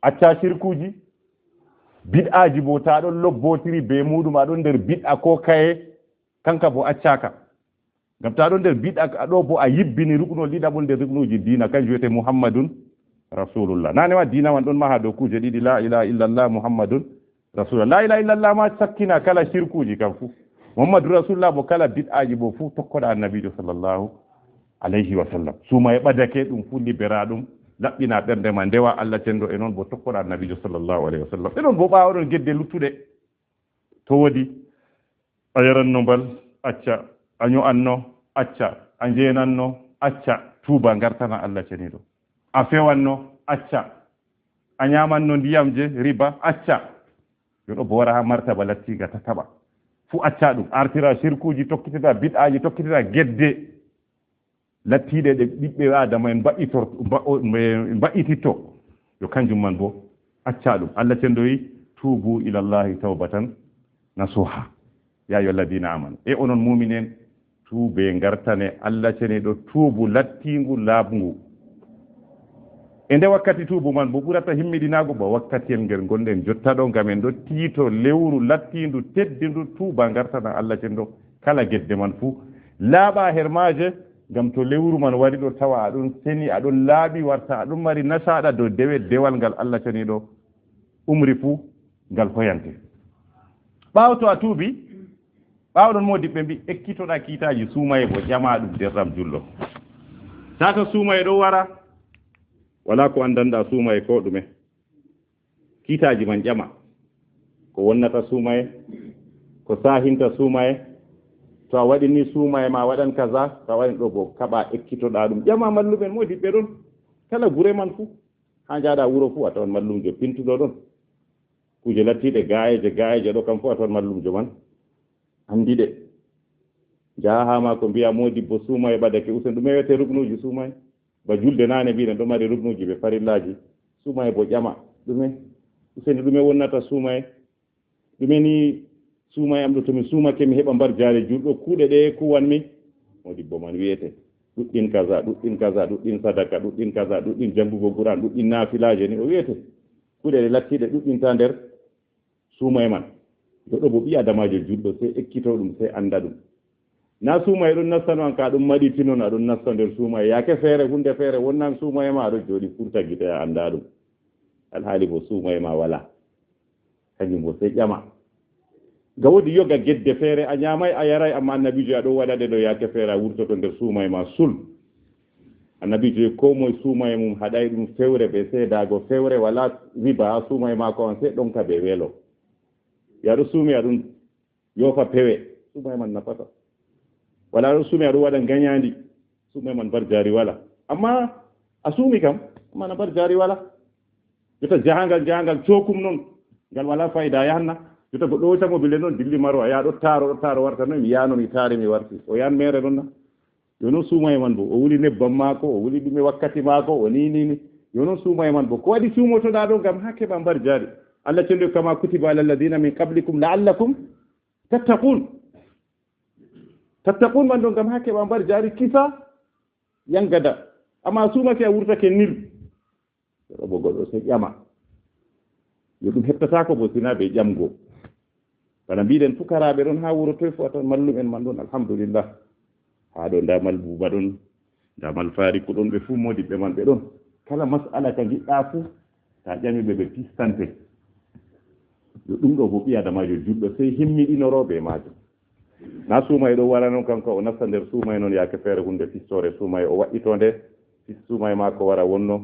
Acca sirkuuji, bid'aaji bo, ta ɗon lobbotiri bee muuɗum, a ɗon nder bid'a ko kaye, kanka bo accaaka. Ngam ta ɗon nder bid'a, a ɗo bo a yibbini ruknol ɗiɗaɓol nder ruknuuji diina, kanjum wiyetee Muhammadun Rasulullah. Naane ma diina man ɗon maha dow kuuje ɗiɗi, la ilaha illallah Muhammadun Rasulullah. La ilaha illallah ma sakkina kala sirkuuji kam fuu. Muhammadun Rasulullah bo kala bid'aaji bo fuu tokkoɗa Annabiijo sallallahu alayhi wa sallam. Suumaye ɓadake ɗum fuu, libera ɗum, laɓɓina ɓernde ma, ndewa Allah cenɗo, e non bo tokkoɗa Annabiijo sallallahu alayhi wa sallam. E non bo ɓaawo ɗon gedde luttuɗe. To woodi a yaranno mbal, acca. A nyo'anno, acca. A njeenanno, acca. Tuuba, ngartana Allah ceniiɗo. A fewanno, acca. A nyaamanno ndiyam je riba, acca. Yo ɗo bo wara haa martaba lattiiga tataɓa. Fuu acca ɗum, artira sirkuuji, tokkitira bid'aaji, tokkitira gedde lattiiɗe ɗe ɓiɓɓe Aadama en mba'itor-, mba-, o-, mbe-, mba'ititto, yo kanjum man bo acca ɗum. Allah cenɗo wi, "Tuubu ilallahi tawbatan nasuha." Ya ayyuhalladina amanu. E onon mu'minen, tuube, ngartane Allah ceniiɗo tuubu lattiingu, laaɓngu. E nde wakkati tuubu man bo ɓurata himmiɗinaago, ba wakkatiyel ngel ngonɗen jotta ɗo, ngam en ɗo tiito lewru lattiindu, teddindu, tuuba, ngartana Allah cenɗo kala gedde man fuu, laaɓa her maaje, ngam to lewru man wari ɗo, tawa a ɗon seni, a ɗon laaɓi, warta a ɗon mari nasaaɗa dow dewe, dewal ngal Allah ceniiɗo umri fuu ngal hoyante. Ɓaawo to a tuubi, ɓaawo ɗon moodibɓe mbi ekkitoɗa kiitaaji suumaye bo ƴama ɗum derɗam julɗo. Tata suumaye ɗo wara, wala ko anndanɗa suumaye ko ɗume. Kiitaaji man ƴama. Ko wonnata suumaye, ko saahinta suumaye. To a waɗini suumaye ma waɗan kaza, to a waɗini ɗo bo kaɓa ekkitoɗa ɗum. Ƴama mallumen moodibɓe ɗon. Kala gure man fu. Ha njaɗa wuro fu a tawan mallumjo pintuɗo ɗon. Kuje lattiɗe gayeje, gayeje ɗo kam fu a tawan mallumjo man. Andi ɗe. Njaha ha mako mbiya moodibbo suumaye ɓadake usen ɗume wiyete ruknuji suumaye. Ba julde nane mbiɗen ɗo mari ruknuji be farillaji. Suumaye bo ƴama. Ɗume? Useni ɗume wonnata suumaye? Ɗume ni suumaye am ɗo to mi suumake mi heɓa mbar jaare julɗo kuuɗe ɗe kuwanmi? Moodibbo man wiyete. Ɗuɗɗin kaza, ɗuɗɗin kaza, ɗuɗɗin sadaka, ɗuɗɗin kaza, ɗuɗɗin jangugo Qur'an, ɗuɗɗin nafilaje ni o wiyete. Kuuɗe ɗe lattiɗe ɗuɗɗinta nder suumaye man. Goɗɗo bo ɓi adamajo julɗo sey ekkito ɗum, sey anda ɗum. Na suumaye ɗon nastano an ka ɗum maɗiti non aɗon nasta nder suumaye. Yaake feere, hunde feere wonnan suumaye ma aɗon jooɗi furta gite a anda ɗum. Alhaali bo suumaye ma wala. Kanjum bo sey ƴama. Ga woodi yoga gedde feere a ɲamay a yaray amma annabijo aɗon waɗa ɗe ɗo yaake feere a wurtoto nder suumaye ma sul. Annabijo e ko moye suumaye mum haɗay ɗum fewre ɓe seedago fewre wala riba ha suumaye mako on sey ɗonka be welo. Yaɗo suumi aɗum yofa pewe, suumaye man nafata. Wala ɗo suumi aɗum waɗa ngaɲandi, suumaye man mbar jaari wala. Amma a suumi kam, amma na mbar jaari wala. Jotta jahangal, jahangal cookum non, ngal wala fayda a yahanna. Jotta goɗɗo hooca mobile non dilli maro a yaha ɗo taaro, ɗo taaro warta non mi yahano mi taari mi warti. O yahan mere non na. Yo non suumaye man bo o wuli nebbam maako o wuli ɗume wakkati maako o ni ni ni. Yo non suumaye man bo ko waɗi suumotoɗa ɗo ngam ha keɓa mbar jaari. Allah cenɗo kama kutiba ala alladina min qablikum la'allakum tattaqun. Tattaqun man ɗo ngam ha keɓa mbar jaari kisa yangada. Amma suumake a wurtake nil. Ɗo bo goɗɗo sey ƴama. Yo ɗum hettataako bo sina be ƴamgo. Bana mbiɗen pukaraaɓe ɗon haa wuro toy fu a tan mallumen man ɗon alhamdulillah. Haa ɗo nda mal buuba ɗon, nda mal faariku ɗon, ɓe fuu moodiɓɓe man ɓe ɗon. Kala mas'ala ka ngiɗɗa fuu, ta ƴami ɓe, ɓe pistante. Yo ɗum ɗo bo ɓi adamajo julɗo sey himmiɗinoro be maajum. Na suumaye ɗo wara non kanko o nasta nder suumaye non yaake feere hunde fistore suumaye o waɗɗito nde fis suumaye maako wara wonno.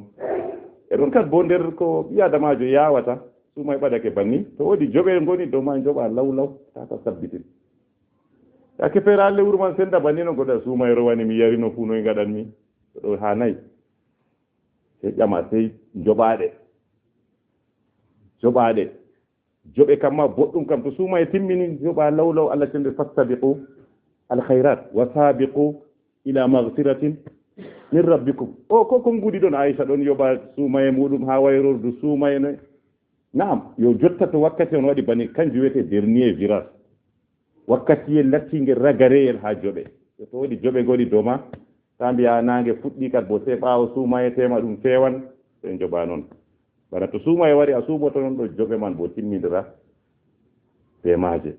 E ɗon kat bo nder ko ɓi adamajo yawata suumaye ɓadake banni to wodi joɓe ngoni dow ma joɓa law law tata sabbitin. Yaake feere alle wuro man senda banni non goɗa suumaye rowani mi yarino fu noy ngaɗanmi. Ɗo ha nayi. Sey ƴama sey joɓaɗe. Joɓaɗe. Joɓe kam ma boɗɗum kam to suumaye timmini joɓa law law Allah cenɗo fastabiqu alkhairat wa sabiqu ila maghfiratin min rabbikum. O ko konguɗi ɗon Aisha ɗon yoɓa suumaye muɗum ha wayrordu suumaye noy. Na'am yo jotta to wakkati on waɗi bani kanjum wiyete dernier virage. Wakkatiyel lattingel ragareyel ha joɓe. To wodi joɓe ngoni dow ma ta mbiya nange fuɗɗi kat bo sey ɓawo suumayetema ɗum fewan sey joɓa non. Bana to suumaye wari a suumoto non ɗo joɓe man bo timmidira be maaje.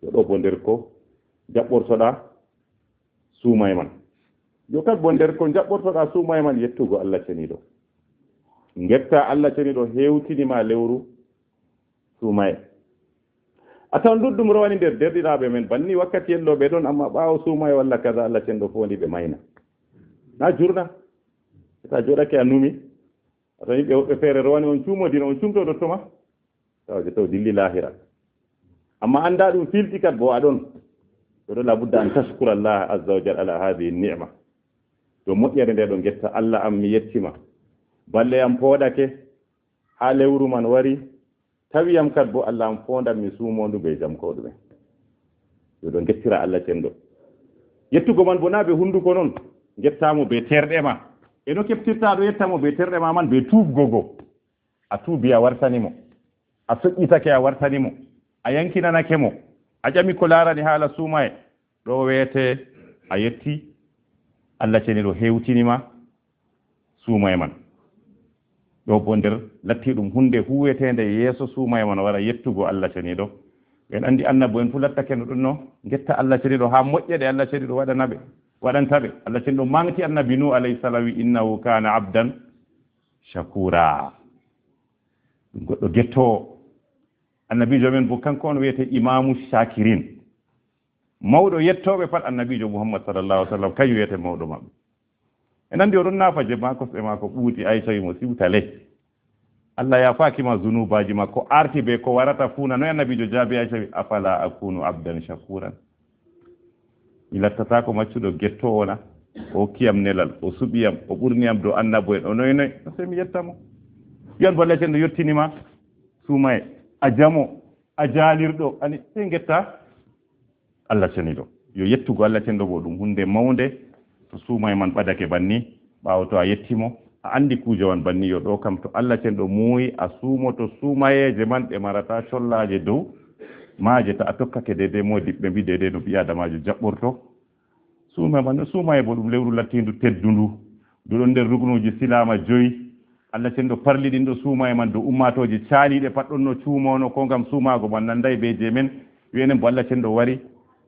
Yo ɗo bo nder ko jaɓɓortoɗa suumaye man. Yo kat bo nder ko jaɓɓortoɗa suumaye man yettugo Allah ceniɗo. Ngetta Allah ceniɗo hewtinima lewru suumaye. A tawan ɗuɗɗum rowani nder derɗiraɓe men banni wakkati yelloɓe ɗon amma ɓawo suumaye walla kaza Allah cenɗo fondi ɓe mayna. Na jurna. Ta joɗake a numi. A tan yimɓe woɓɓe feere rowani on cuumodino on cuumto ɗo toma. Tawa je taw dilli lahira. Amma anda ɗum filti kat bo aɗon. Ɗo ɗo labudda an tashkura Allah azza wa jalla ala hadhihi ni'ma. To moƴƴere nde ɗo ngetta Allah am mi yettima. Balle am pooɗake ha lewru man wari. Tawi yam kat bo Allah am fondan mi suumondu be jam ko ɗume. Yo ɗo ngettira Allah cenɗo. Yettugo man bo na be hunduko non. Ngettamo be terɗe ma. E no keftirta ɗo yettamo be terɗe ma man be tuubgo go. A tuubi a wartani mo. A soƴƴitake a wartani mo. A yankinanake mo. A ƴami ko larani haala suumaye. Ɗo weete a yetti Allah ceniɗo hewtinima suumaye man. Ɗo bo nder latti ɗum hunde huwetende yeeso suumaye man wara yettugo Allah ceniɗo. En andi annabo en fu lattake no ɗum no ngetta Allah ceniɗo ha moƴƴe ɗe Allah ceniɗo waɗanaɓe waɗantaɓe. Allah ceniɗo mangti annabi nuh alayhi salam wi innahu kana abdan shakura. Ɗum goɗɗo gettowo. Annabiijo men bo, kanko on wiyetee Imaamu Shaakirin. Mawɗo yettooɓe pat, Annabiijo Muhammad sallallahu alaihi wasallam, kañum wiyetee mawɗo maɓɓe. En anndi o ɗon naafa je maako, kosɗe maako ɓuuti, Aysa wi mo, "Siwta ley. Allah yaafaaki ma zunuubaaji ma, ko arti be ko warata fuu na." Noy Annabiijo jaabi Aysa wi, "Afala akunu abdan shakuran?" Mi lattataako maccuɗo gettoowo na? O hokki yam nelal, o suɓi yam, o ɓurni yam dow annabo'en, o noy noy? No sey mi yetta mo. Wiyan bo Allah cenɗo yettini ma, suumaye, a jamo, a jaalirɗo, ani sey ngetta Allah ceniɗo. Yo yettugo Allah cenɗo bo ɗum huunde mawnde, to suumaye man ɓadake banni, ɓaawo to a yetti mo, a anndi kuuje wan banni, yo ɗo kam to Allah cenɗo muuyi, a suumoto suumayeeje man ɗe marata collaaje dow maaje, ta a tokkake deydey mo diɓɓe mbi, deydey no ɓii Aadamaajo jaɓɓorto. Suumaye man, suumaye bo ɗum lewru lattiindu teddundu, ndu ɗon nder ruknuuji silaama joyi. Allah cenɗo parliɗini ɗo suumaye man dow ummaatooje caaliiɗe pat ɗon no cuumoono, ko ngam suumaago man nanday be je men. Wi enen bo Allah cenɗo wari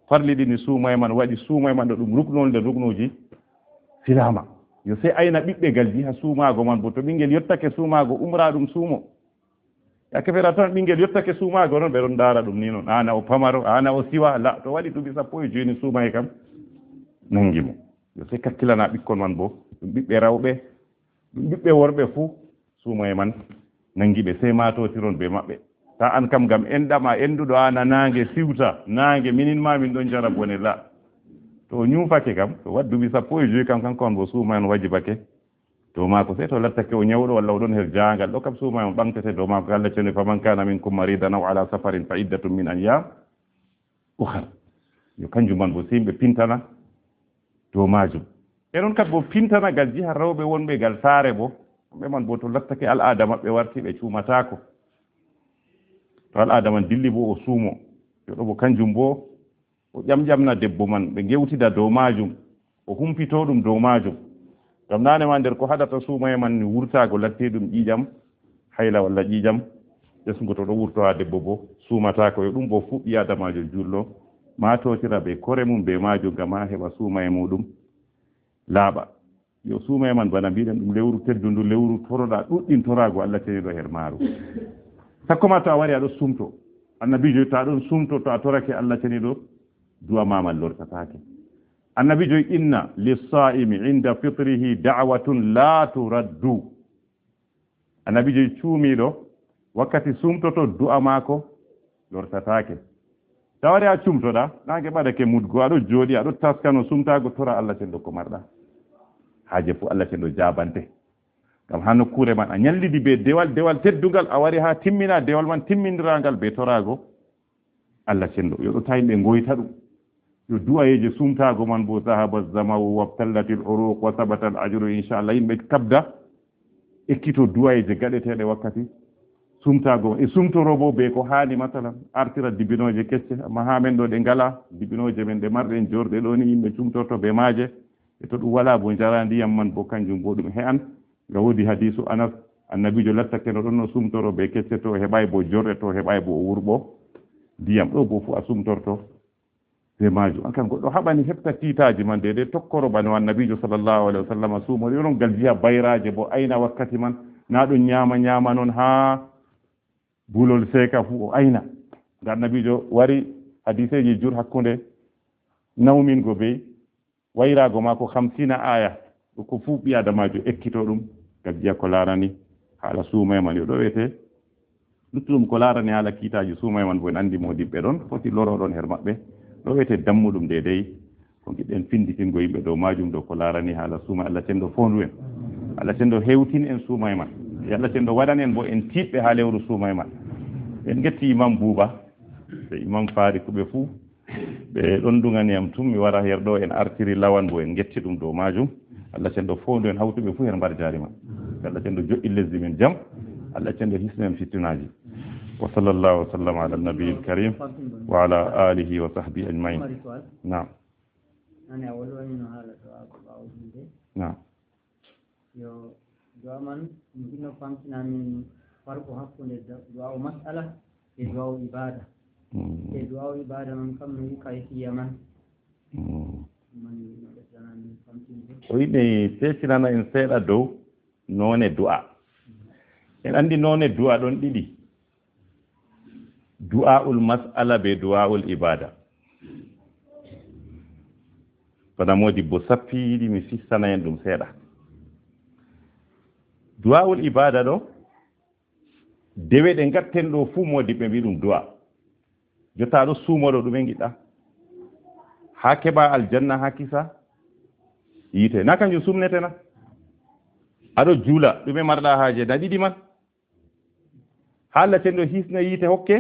parliɗini suumaye man, waɗi suumaye man ɗo ɗum ruknol nder ruknuuji silaama. Yo sey ayna ɓiɓɓe gal jiha suumaago man bo, to ɓinngel yottake suumaago, umra ɗum suumo. Yaake feere a tawan ɓinngel yottake suumaago non, ɓe ɗon ndaara ɗum ni non. Ana o pamaro, ana o siwa, la, to waɗi duuɓi sappo e joyi ni suumaye kam nanngi mo. Yo sey kakkilana ɓikkon man bo, ɗum ɓiɓɓe rewɓe, ɗum ɓiɓɓe worɓe fuu, suumaye man nanngi ɓe, sey maatotiron be maɓɓe. Ta an kam ngam enɗam a enɗuɗo, a nanaange siwta, naange minin ma min ɗon njara bone, la. To o nyuufake kam, to waɗi duuɓi sappo e joyi kam, kanko on bo suumaye on wajibake dow maako, sey to lattake o nyawɗo walla o ɗon her jaangal, ɗo kam suumaye on ɓaŋgtete dow maako. Allah cenɗo, "Faman kana minkum maridan aw ala safarin fa iddatun min ayyam ukhar." Yo kanjum man bo sey yimɓe pintana dow maajum. E non kat bo pintana gal jiha rewɓe wonɓe gal saare bo, kamɓe man bo to lattake al'aada maɓɓe warti, ɓe cuumataako. To al'aada man dilli bo, o suumo. Yo ɗo bo kanjum bo o ƴamƴamna debbo man, ɓe ngewtida dow maajum, o humpito ɗum dow maajum. Ngam naane ma nder ko haɗata suumaye man ni wurtaago latti ɗum ƴiiƴam hayla walla ƴiiƴam ɓesngu, to ɗo wurto haa debbo bo suumataako. Yo ɗum bo fuu ɓii Aadamaajo juulɗo maatotira be kore mum be maajum ngam haa heɓa suumaye muuɗum laaɓa. Yo suumaye man bana mbiɗen ɗum lewru teddundu, lewru toroɗa, ɗuɗɗin toraago Allah ceniɗo her maaru. Sakko ma to a wari a ɗo sumto. Annabiijo, to a ɗon sumto, to a torake Allah ceniɗo, du'a ma man lortataake. Annabiijo, "Inna lissa'imi inda fitrihi da'watun la turaddu." Annabiijo, cuumiiɗo wakkati sumtoto, du'a maako lortataake. Tawari a cumtoɗa, naange ɓadake mudgo, aɗo jooɗi, aɗo taskano sumtaago, tora Allah cenɗo ko marɗa haaje fuu, Allah cenɗo jaabante. Ngam haa nokkuure man a nyallidi be dewal, dewal teddungal, a wari haa timmina dewal man timmindirangal be toraago Allah cenɗo. Yo ɗo ta yimɓe ngoyta ɗum. Yo du'ayeeje sumtaago man bo, "Zahaba zama'u wabtallatil uruq wa sabatal ajru", inchallah, yimɓe kabda ekkito du'ayeeje gaɗeteeɗe wakkati sumtaago man. E sumtoro bo be ko haani, masalan, artira dibinooje kecce, amma haa men ɗo ɗe ngala, dibinooje men ɗe marɗen jorɗe ɗo ni, yimɓe cumtorto be maaje. E to ɗum wala bo njara ndiyam man bo, kanjum bo ɗum he'an. Nga woodi hadiisu Anas, Annabiijo lattake no ɗon no sumtoro be kecce to o heɓaay bo jorɗe, to o heɓaay bo o wurɓo ndiyam. Ɗo bo fu a sumtorto be maajum. An kan goɗɗo haɓani heɓta tiitaaji man deydey tokkoro bano Annabiijo sallallahu alaihi wasallam suumori. Onon gal jiha bayraaje bo ayna wakkati man, na ɗum nyaama nyaama non haa bulol seeka fu o ayna. Nga Annabiijo wari hadiiseeji jur hakkunde nawmingo bey wayraago maako hamsiina aaya, ɗo ko fuu ɓii Aadamaajo ekkito ɗum, ngam jiya ko laarani haala suumaye man. Yo ɗo wiyete luttuɗum ko laarani haala kiitaaji suumaye man, bo en anndi moodiɓɓe ɗon foti loroɗon her maɓɓe. Ɗo wiyete dammuɗum deydey ko ngiɗɗen finnditingo yimɓe dow maajum, dow ko laarani haala suumaye. Allah cenɗo foondu en. Allah cenɗo hewtin en suumaye man. Yo Allah cenɗo waɗan en bo en tiiɗɓe haa lewru suumaye man. En ngetti Imam Buuba e Imam Faari, ko ɓe fuu ɓe ɗon duŋani yam tun mi wara her ɗo, en artiri lawan bo en ngetti ɗum dow maajum. Allah cenɗo foondu en, hawtu ɓe fuu her mbarjaari man. Allah cenɗo joɗɗin lesdi men jam. Allah cenɗo hisnu en fittinaaji. Wa sallallahu wa sallam ala nabiyil karim wa ala alihi wa sahbihi ajmain. Naam. Nane a wolwanino haala du'aago ɓaawo julde. Naam. Yo du'a man, mi ɗino famtina min farko hakkunde da-, du'a o mas'ala e du'a o ibada. Mm. E du'a o ibada man kam no yi kayfiya man. Mm. Man mi ɗino ɓeddana min famtinde. O yiɗi teetinana en seeɗa dow noone du'a. En anndi noone du'a ɗon ɗiɗi. Du'aa'ul mas'ala be du'aa'ul ibada. Bana moodi bo sappi yiɗi mi sissana en ɗum seeɗa. Du'aa'ul ibada ɗo, dewe ɗe ngatten ɗo fuu moodi ɓe mbi ɗum du'a. Jotta aɗo suumo ɗo ɗume ngiɗɗa? Haa keɓa aljanna, haa kisa yiite. Na kanjum sumnete na? Aɗo juula, ɗume marɗa haaje? Na ɗiɗi man. Haa Allah cenɗo hisna yiite hokke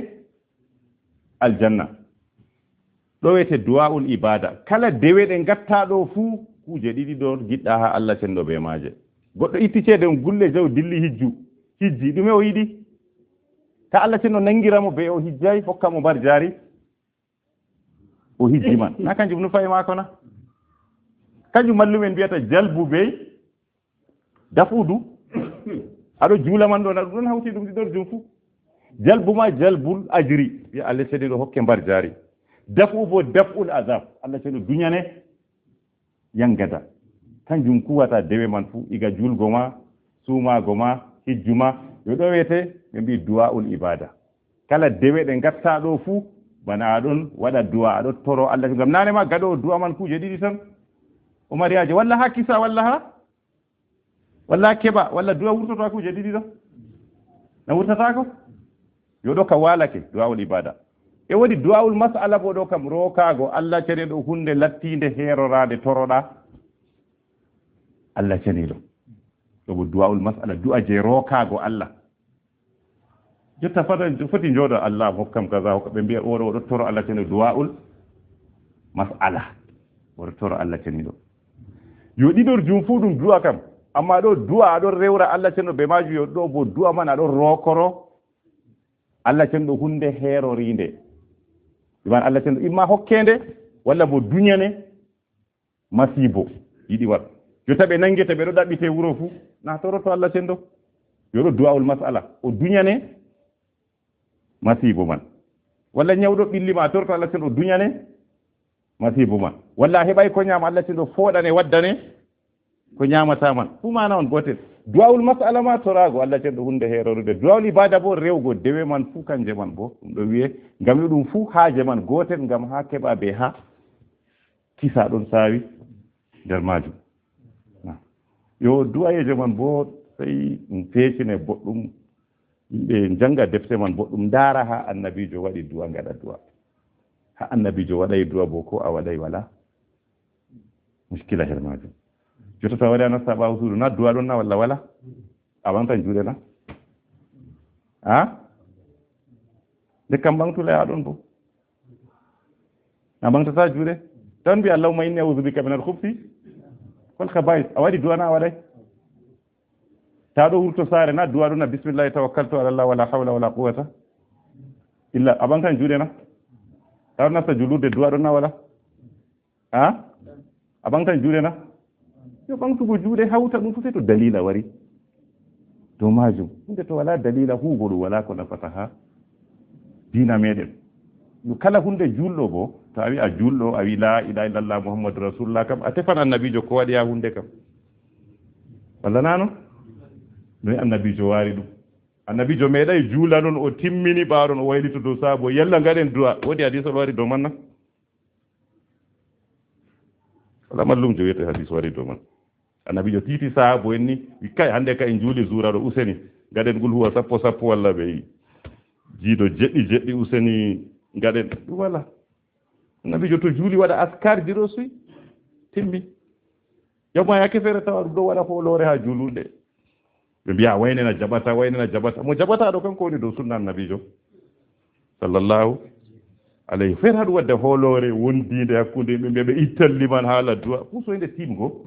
aljanna. Ɗo wiyete du'aa'ul ibada. Kala dewe ɗe ngatta ɗo fuu, kuuje ɗiɗi ɗo ngiɗɗa haa Allah cenɗo be maaje. Goɗɗo itti ceede on gulle jaw dilli hijju. Hijji, ɗume o yiɗi? Ta Allah cenɗo nangira mo be o hijjay, hokka mo mbar jaari. O hijji man. Na kanjum nufayi maako na? Kanjum mallumen mbiyata jalbu be daf'u du. Aɗo juula man ɗo na ɗum ɗon hawti ɗum ɗiɗon jum fuu. Jalbu ma jalbul ajri. Wiya Allah cenɗo hokke mbar jaari. Daf'u bo daf'ul azab. Allah cenɗo duñane yangada. Kanjum kuwata dewe man fuu. Iga juulgo ma, suumaago ma, hijju ma. Yo ɗo wiyete, ɓe mbi du'aa'ul ibada. Kala dewe ɗe ngatta ɗo fuu, bana aɗon waɗa du'a, aɗo toro Allah. Ngam nane ma gaɗoowo du'a man kuuje ɗiɗi tan. O mari haaje, walla haa kisa, walla haa, walla haa keɓa, walla du'a wurtoto haa kuuje ɗiɗi ɗo. Na wurtataako? Yo ɗo ka waalake, du'aa'ul ibada. E woodi du'aa'ul mas'ala bo ɗo kam rookaago Allah cenɗo hunde lattiinde heeroraade toroɗa Allah cenɗo. Ɗo bo du'aa'ul mas'ala, du'a je rookaago Allah. Jotta fata foti jooɗo, Allah hokkam kaza, hokka, ɓe mbiya oɗo, oɗo toro Allah cenɗo du'aa'ul mas'ala. Oɗo toro Allah cenɗo. Yo ɗiɗor jum fuu ɗum du'a kam. Amma ɗo du'a aɗo rewra Allah cenɗo be maaju, yo ɗo bo du'a man aɗo rookoro Allah cenɗo hunde heeroriinde. Iman Allah cenɗo imma hokkende, walla bo duñane masiibo yiɗi waɗ. Jotta ɓe nangete ɓe ɗo ɗaɓɓite wuro fuu, na toroto Allah cenɗo. Yo ɗo du'aa'ul mas'ala. O duñane masiibo man. Walla nyawɗo ɓilli ma, toroto Allah cenɗo o duñane masiibo man. Walla a heɓay ko nyaama, Allah cenɗo fooɗane waddane ko nyaamata man. Fuu maana on gootel. Du'aa'ul mas'ala ma toraago Allah cenɗo hunde heerorude. Du'aa'ul ibada bo rewgo dewe man fuu kanje man bo. Ɗum ɗo wi'e ngam yo ɗum fuu haaje man gootel ngam haa keɓa be haa kisa ɗon saawi nder maajum. Na. Yo du'ayeeje man bo sey ɗum feecine boɗɗum. Yimɓe njanga defte man boɗɗum, ndaara haa annabiijo waɗi du'a, ngaɗa du'a. Haa annabiijo waɗay du'a bo ko a waɗay wala muskila her maajum. Jotta to a wari a nasta ɓaawo suudu, na du'a ɗon na walla wala? A ɓaŋgtan juuɗe na? Ha? Nde kam ɓaŋgtu laya ɗon bo. A ɓaŋgtata juuɗe. Tan mbi, "Allahumma inni a'udhu bika min al-khubthi wal khaba'ith." A waɗi du'a na a waɗay? Ta ɗo wurto saare na du'a ɗon na, "Bismillah tawakkaltu ala Allah wala hawla wala quwwata illa." A ɓaŋgtan juuɗe na? Ta ɗo nasta julurde du'a ɗon na wala? Ha? A ɓaŋgtan juuɗe na? Yo ɓaŋgtugo juuɗe hawta ɗum fu sey to dalila wari. To maajum, hunde to wala dalila huugo ɗum wala ko nafata ha diina meɗen. Yo kala hunde juulɗo bo, to a wi a juulɗo, a wi la ilaha illallah Muhammadu Rasulullah kam, a tefan annabiijo ko waɗi ha hunde kam. Walla na non? Noy annabiijo waari ɗum? Annabiijo meeɗay juula non o timmini ɓaawo ɗon o waylito dow saabo, yalla ngaɗen du'a. Woodi hadiis o wari dow man na? Wala mallumjo wiyete hadiis wari dow man. Annabiijo tiiti sahaabo en ni, wi, "Kay, hande ka en juuli zuura ɗo, useni, ngaɗen qul huwa sappo sappo walla ɓe yi jiido jeɗɗi jeɗɗi, useni, ngaɗen." Ɗum wala. Annabiijo to juuli waɗa askarji ɗo suy, timmi. Yamma yaake feere tawa ɗum ɗo waɗa hooloore haa juulunde. Ɓe mbiya, "Wayne na jaɓata, wayne na jaɓata." Mo jaɓata ɗo kanko woni dow sunna annabiijo. Sallallahu alayhi. Feere haɗum wadde hooloore wondiinde hakkunde yimɓe, ɓe, ɓe ittan liman haala du'a. Fuu soyde timgo.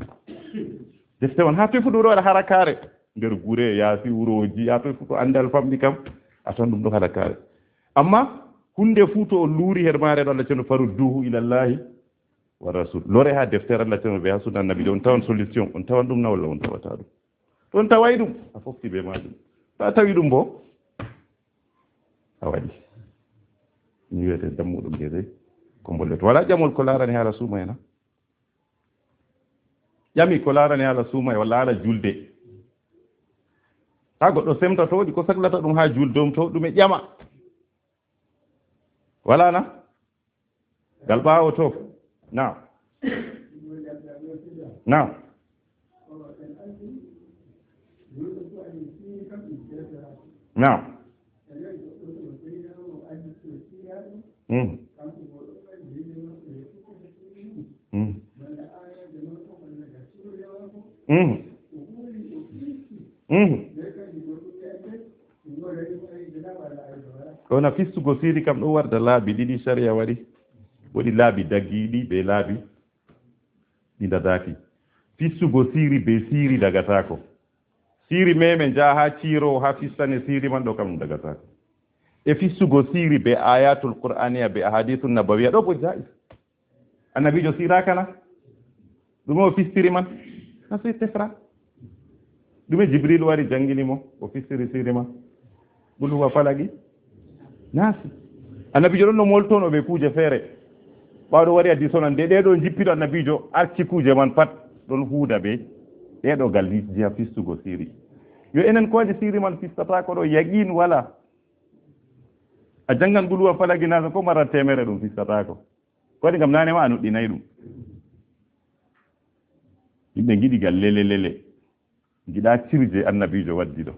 Defte man, haa toy fu ɗum ɗo waɗa harakaare. Nder gure, yaasi wurooji, haa toy fu to anndal famɗi kam, a tan ɗum ɗo harakaare. Amma hunde fu to on luuri her maare ɗo Allah ceerno, "Farudduhu ilallahi wa rasul." Lore haa deftere Allah ceerno be haa sunna annabiijo, on tawan solution, on tawan ɗum na walla on tawata ɗum? To on taway ɗum, a fofti be maajum. To a tawi ɗum bo, a waɗi. Ni wiyete dammuɗum gese, ko mbolle to wala ƴamol ko laarani haala suumayena. Ƴami ko laarani haala suumay walla haala julde. Haa goɗɗo semta to waɗi ko saklata ɗum haa julde on to ɗume ƴama. Wala na? Gal ɓaawo to. Na. Na. Na. Mm. Mm. Mm. Mm. Kono fistugo siri kam ɗo warda laabi ɗiɗi, sariya waɗi. Woɗi laabi daggiiɗi be laabi ɗi dadaaki. Fistugo siri be siri dagataako. Siri meme njaha ha ciirowo ha fistane siri man, ɗo kam ɗum dagataako. E fistugo siri be ayatul qur'aniya be ahadithun nabawiya, ɗo bo jaiz. Annabiijo siiraaka na? Ɗume o fistiri man? Na sey tefra. Ɗume Jibril wari janngini mo, o fistiri siri man? Qul huwa falaqi naasi. Annabiijo ɗon no moltono ɓe kuuje feere. Ɓaawo ɗo wari hadiis on, nde ɗee ɗo njippiɗo Annabiijo acci kuuje man pat, ɗon huuda ɓe. Ɗee ɗo gal jiha fistugo siri. Yo enen ko waɗi siri man fistataako ɗo, yaqiin wala. A janngan Qul huwa falaqi naasi ko mara teemere ɗum fistataako. Ko waɗi ngam naane ma a nuɗɗinay ɗum. Yimɓe ngiɗi gal lele lele. Ngiɗa cirje Annabiijo waddi ɗo.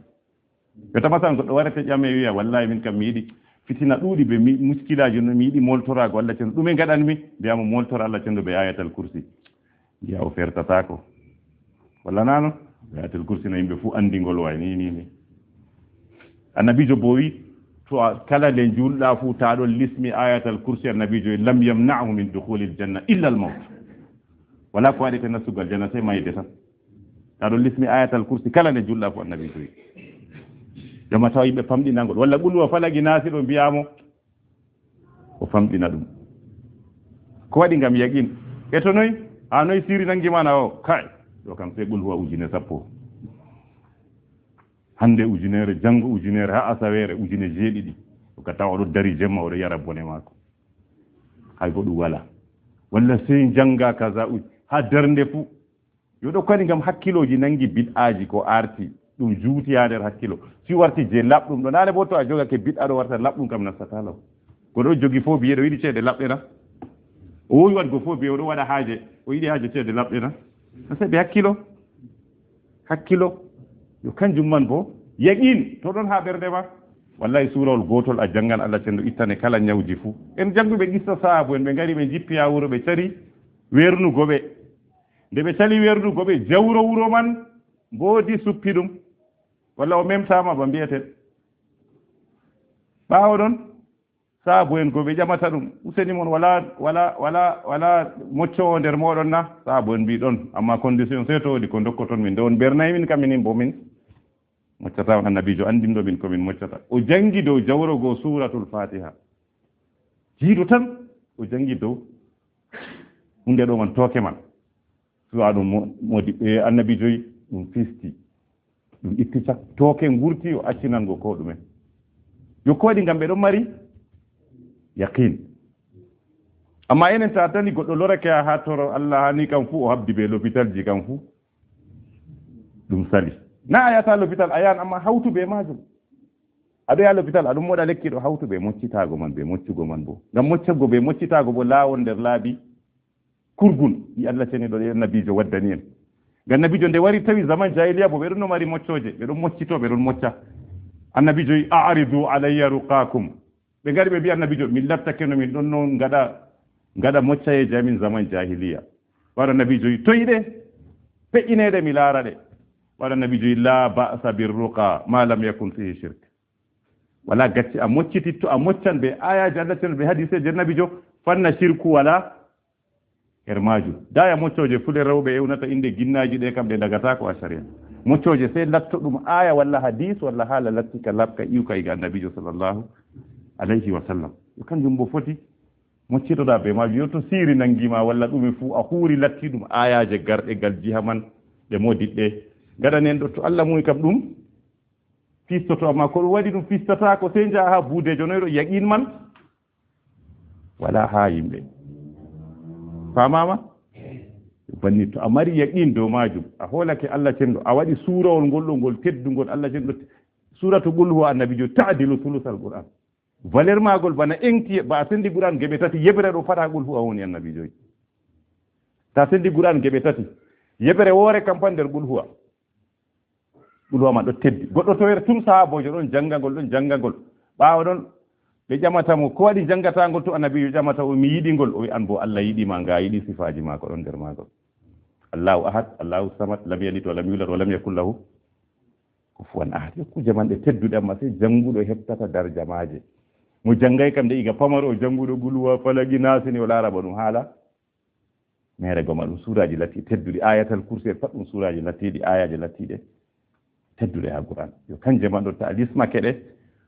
Yo tama tan goɗɗo warete ƴame wiya, "Wallahi min kam mi yiɗi fitina ɗuuɗi be mi-, muskilaaji no mi yiɗi moltoraago Allah cenɗo. Ɗume ngaɗanmi?" Mbiya mo, "Moltor Allah cenɗo be Ayatal Kursi." Ngiya o fertataako. Walla nano? Ayatal Kursi no yimɓe fuu anndi ngol way ni, ni, ni. Annabiijo bo wi, to a, kala nde njuulɗa fuu, ta ɗon lismi Ayatal Kursi, Annabiijo wi, "Lam yamna'hu min dukhulil janna illa al mawt." Wala ko waɗete nastugo aljanna, sey mayde tan. Ta ɗon lismi Ayatal Kursi, kala nde njuulɗa fuu, Annabiijo wi. Jama tawa yimɓe famɗinangol. Walla Qul huwa falaqi naasi ɗo mbiya mo, o famɗina ɗum. Ko waɗi ngam yaqiin. E to noy? Haa noy siri nangi mana o? Kay, ɗo kam sey Qul huwa ujine sappo. Hannde ujunere, janngo ujunere, haa asaweere ujine jeeɗiɗi. Ko ka tawa oɗo dari jemma, oɗo yara bone maako. Hay goɗɗum wala. Walla sey njannga kaza uj-, haa darnde fuu. Yo ɗo kadi ngam hakkilooji nangi bid'aaji ko arti, ɗum juuti haa nder hakkilo. Si warti je laɓɗum ɗo, naane bo to a jogake bid'a ɗo warta laɓɗum kam nastata law. Ko ɗo jogi fo biye ɗo yiɗi ceede laɓɗe na? O wowi waɗgo fo biye o ɗo waɗa haaje, o yiɗi haaje ceede laɓɗe na? Na sey ɓe hakkilo. Hakkilo. Yo kanjum man bo, yaqiin, to ɗon haa ɓernde ma. Wallahi suurawol gootol a janngan Allah cenɗo ittane kala nyawji fuu. En jannguɓe qissa sahaabu en, ɓe ngari ɓe njippi haa wuro ɓe cari weernugo ɓe. Nde ɓe cali weernugo ɓe, jawro wuro man mboodi suppi ɗum. Walla o memtaama ba mbiyeten. Ɓaawo ɗon, saabu en ko ɓe ƴamata ɗum, "Useni mon, wala, wala, wala, wala moccoowo nder mooɗon na?" Saabu en mbii, "Ɗon, amma condition sey to woodi ko ndokkoton min. Nde on bernay min kam, minin bo min moccata on." Annabiijo anndinɗo min ko min moccata. O janngi dow jawro goo Suuratul Faatiha. Jiiɗo tan, o janngi dow huunde ɗo man, tooke man. Suwa ɗum mo-, moodi, e, annabiijo wi ɗum fisti. Ɗum itti cak, tooke ngurti, o accinan ngo ko ɗume. Yo ko waɗi ngam ɓe ɗon mari yaqiin. Amma enen ta tani goɗɗo lorake haa, haa toro Allah haa ni kam fuu o habdi be lopitalji kam fuu. Ɗum sali. Na a yahata lopital a yahan, amma hawtu be maajum. A ɗo yaha lopital, a ɗum moɗa lekki ɗo hawtu be moccitaago man, be moccugo man bo. Ngam moccugo be moccitaago bo laawol nder laabi kurgun, ɗi Allah ceniɗo e annabiijo waddani en. Ngam annabiijo nde wari tawi zaman jahiliya bo, ɓe ɗon no mari moccooje, ɓe ɗon moccito, ɓe ɗon mocca. Annabiijo wi, "A'ridu alayya ruqakum." Ɓe ngari ɓe mbi annabiijo, "Min lattake no min ɗon no ngaɗa, ngaɗa moccayeeje amin zaman jahiliya." Waɗa annabiijo wi, "Toy ɗe? Peƴƴineeɗe mi laara ɗe." Waɗa annabiijo wi, "La ba'sa bir ruqa ma lam yakun fihi shirk." Wala gacce a moccititto, a moccan be ayaaji Allah tan, be hadiseeji annabiijo, fanna shirku wala her maajum. Daya moccooje fule rewɓe ewnata innde ginnaaji ɗe kam ɗe dagataako a sariya. Moccooje sey latto ɗum aya walla hadis walla haala latti ka laɓka iwka iga annabiijo sallallahu alayhi wa sallam. Yo kanjum bo foti moccitoɗa be maajum. Yo to siiri nangi ma walla ɗume fuu a huuri latti ɗum ayaaje garɗe gal jiha man ɗe moodiɗɗe. Gaɗanen ɗo to Allah muuyi kam ɗum fistoto, amma ko ɗum waɗi ɗum fistataako, sey njaha haa buudeejo noyɗo yaqiin man. Wala haa yimɓe. Faamaama? Banni to a mari yaqiin dow maajum, a hoolake Allah cenɗo, a waɗi suurawol ngol ɗo ngol teddungol Allah cenɗo, suuratu Qul huwa annabiijo ta'dilu sulusal Qur'an. Valeur maagol bana eŋti, ba a sendi Qur'an geɓe tati, yeɓre ɗo fata qul huwa woni annabiijo. Ta sendi Qur'an geɓe tati, yeɓre woore kam pat nder qul huwa. Qul huwa man ɗo teddi. Goɗɗo toyre tun sahaaboojo ɗon janngagol, ɗon janngagol. Ɓaawo ɗon ɓe ƴamata mo, "Ko waɗi janngataa ngol?" To annabiijo ƴamata o, "Mi yiɗi ngol." O wi, "An bo Allah yiɗi ma, nga yiɗi sifaaji maako ɗon nder maagol. Allahu ahad, Allahu samad, lam yalid wa lam yulad wa lam yakun lahu kufuwan ahad." Yo kuuje man ɗe tedduɗe, amma sey jannguɗo heɓtata darja maaje. Mo janngay kam de iga pamaro o jannguɗo qul huwa, falaqi, naasi ni o laara ba ɗum haala. Mere goma ɗum suuraaji latti tedduɗi, Ayatal Kursi en pat ɗum suuraaji lattiiɗi, aayaaje lattiiɗe tedduɗe haa Qur'an. Yo kanje man ɗo ta lismake ɗe,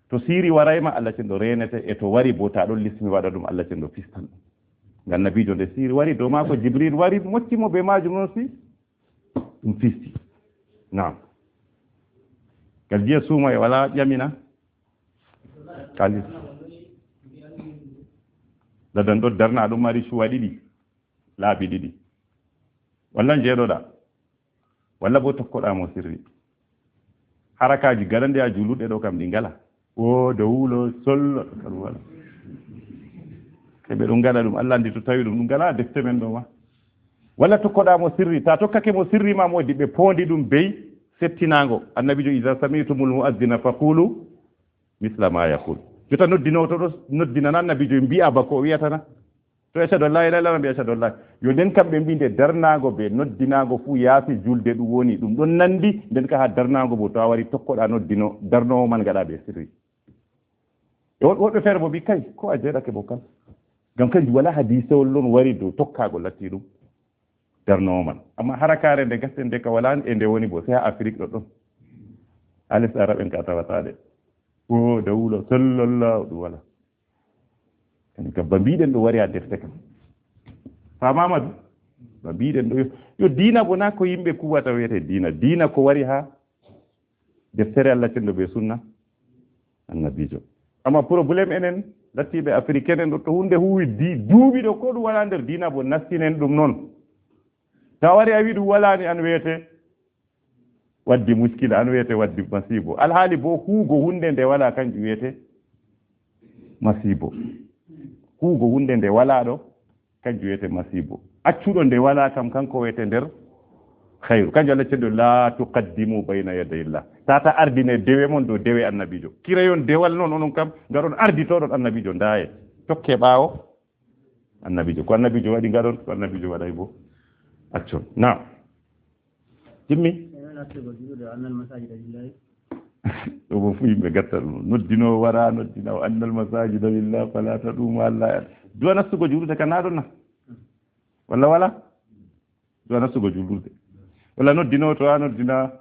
to siiri warayma, Allah cenɗo reenete, e to wari bo ta ɗon lismi waɗa ɗum, Allah cenɗo fistan ɗum. Ngam annabiijo nde siiri wari dow maako, Jibril wari mocci mo be maajum non si ɗum fisti. Naam. Ngal jiya suuma e wala ƴamina. Kalis. Ladan ɗo darna ɗum mari cuwa ɗiɗi, laabi ɗiɗi. Walla njeeɗoɗa. Walla bo tokkoɗa mo sirri. Harakaaji gaɗanɗe a juuluɗe ɗo kam ɗi ngala. O dawulo sollo ɗo kam wala. Ɓe ɗum ngaɗa ɗum, Allah anndi to tawi ɗum, ɗum ngala defte men ɗo ma. Walla tokkoɗa mo sirri, ta tokkake mo sirri ma mo di ɓe poondi ɗum bey settinaango. Annabiijo, "Iza sami'tumul mu'azzina faqulu misla ma yaqul." Jota noddinooto ɗo noddinana annabiijo, mbi'a ba ko o wi'atana. To ashhadu an la ilaha illallah, mbi'a ashhadu an la. Yo nden kamɓe mbi nde darnaago be noddinaago fuu yaasi julde ɗum woni, ɗum ɗon nanndi, nden ka haa darnaago bo to a wari tokkoɗa noddino, darnoowo man ngaɗa be sirri. E woɗ-, woɗɓe feere bo mbi kay, ko a jeeɗake bo kan. Ngam kanjum wala hadiisewol non wari dow tokkaago latti ɗum. Darnoowo man. Amma harakaare nde gasen nde ka wala e nde woni bo, sey haa Afrik ɗo ɗon. Haa les Arab en ka tawata ɗe. O dawulo sallallahu ɗum wala. Kadi kam ba mbiɗen ɗo wari haa defte kam. Fa Mamadu? Ba mbiɗen ɗo yo, yo diina bo na ko yimɓe kuwata wiyete diina. Diina ko wari haa deftere Allah cenɗo be sunna annabiijo. Amma problème enen lattiiɓe africain en ɗo to hunde huwi di-, duuɓi ɗo ko ɗum wala nder diina bo nastinen ɗum non. Ta wari a wi ɗum wala ni an wiyete waddi muskila, an wiyete waddi masiibo. Alhaali bo huugo hunde nde wala kanjum wiyete masiibo. Huugo hunde nde wala ɗo kanjum wiyete masiibo. Accuɗo nde wala kam kanko wiyete nder khayru. Kanjum Allah cenɗo, "La tuqaddimu bayna yaday Allah." Tata ardine dewe mon dow dewe annabiijo. Kireyon dewal non onon kam ngaɗon arditoɗon annabiijo. Ndaye. Tokke ɓaawo annabiijo. Ko annabiijo waɗi ngaɗon, ko annabiijo waɗay bo accon. Naam. Timmi? E non nastugo juulude, "Wa annal masajida lillahi." Ɗo bo fu yimɓe gatta ɗum. Noddino wara, noddina, "Wa annal masajida lillahi fala tad'u ma Allah." Du'a nastugo juulude ka na ɗon na? Walla wala? Du'a nastugo juulude. Walla noddino to a noddina.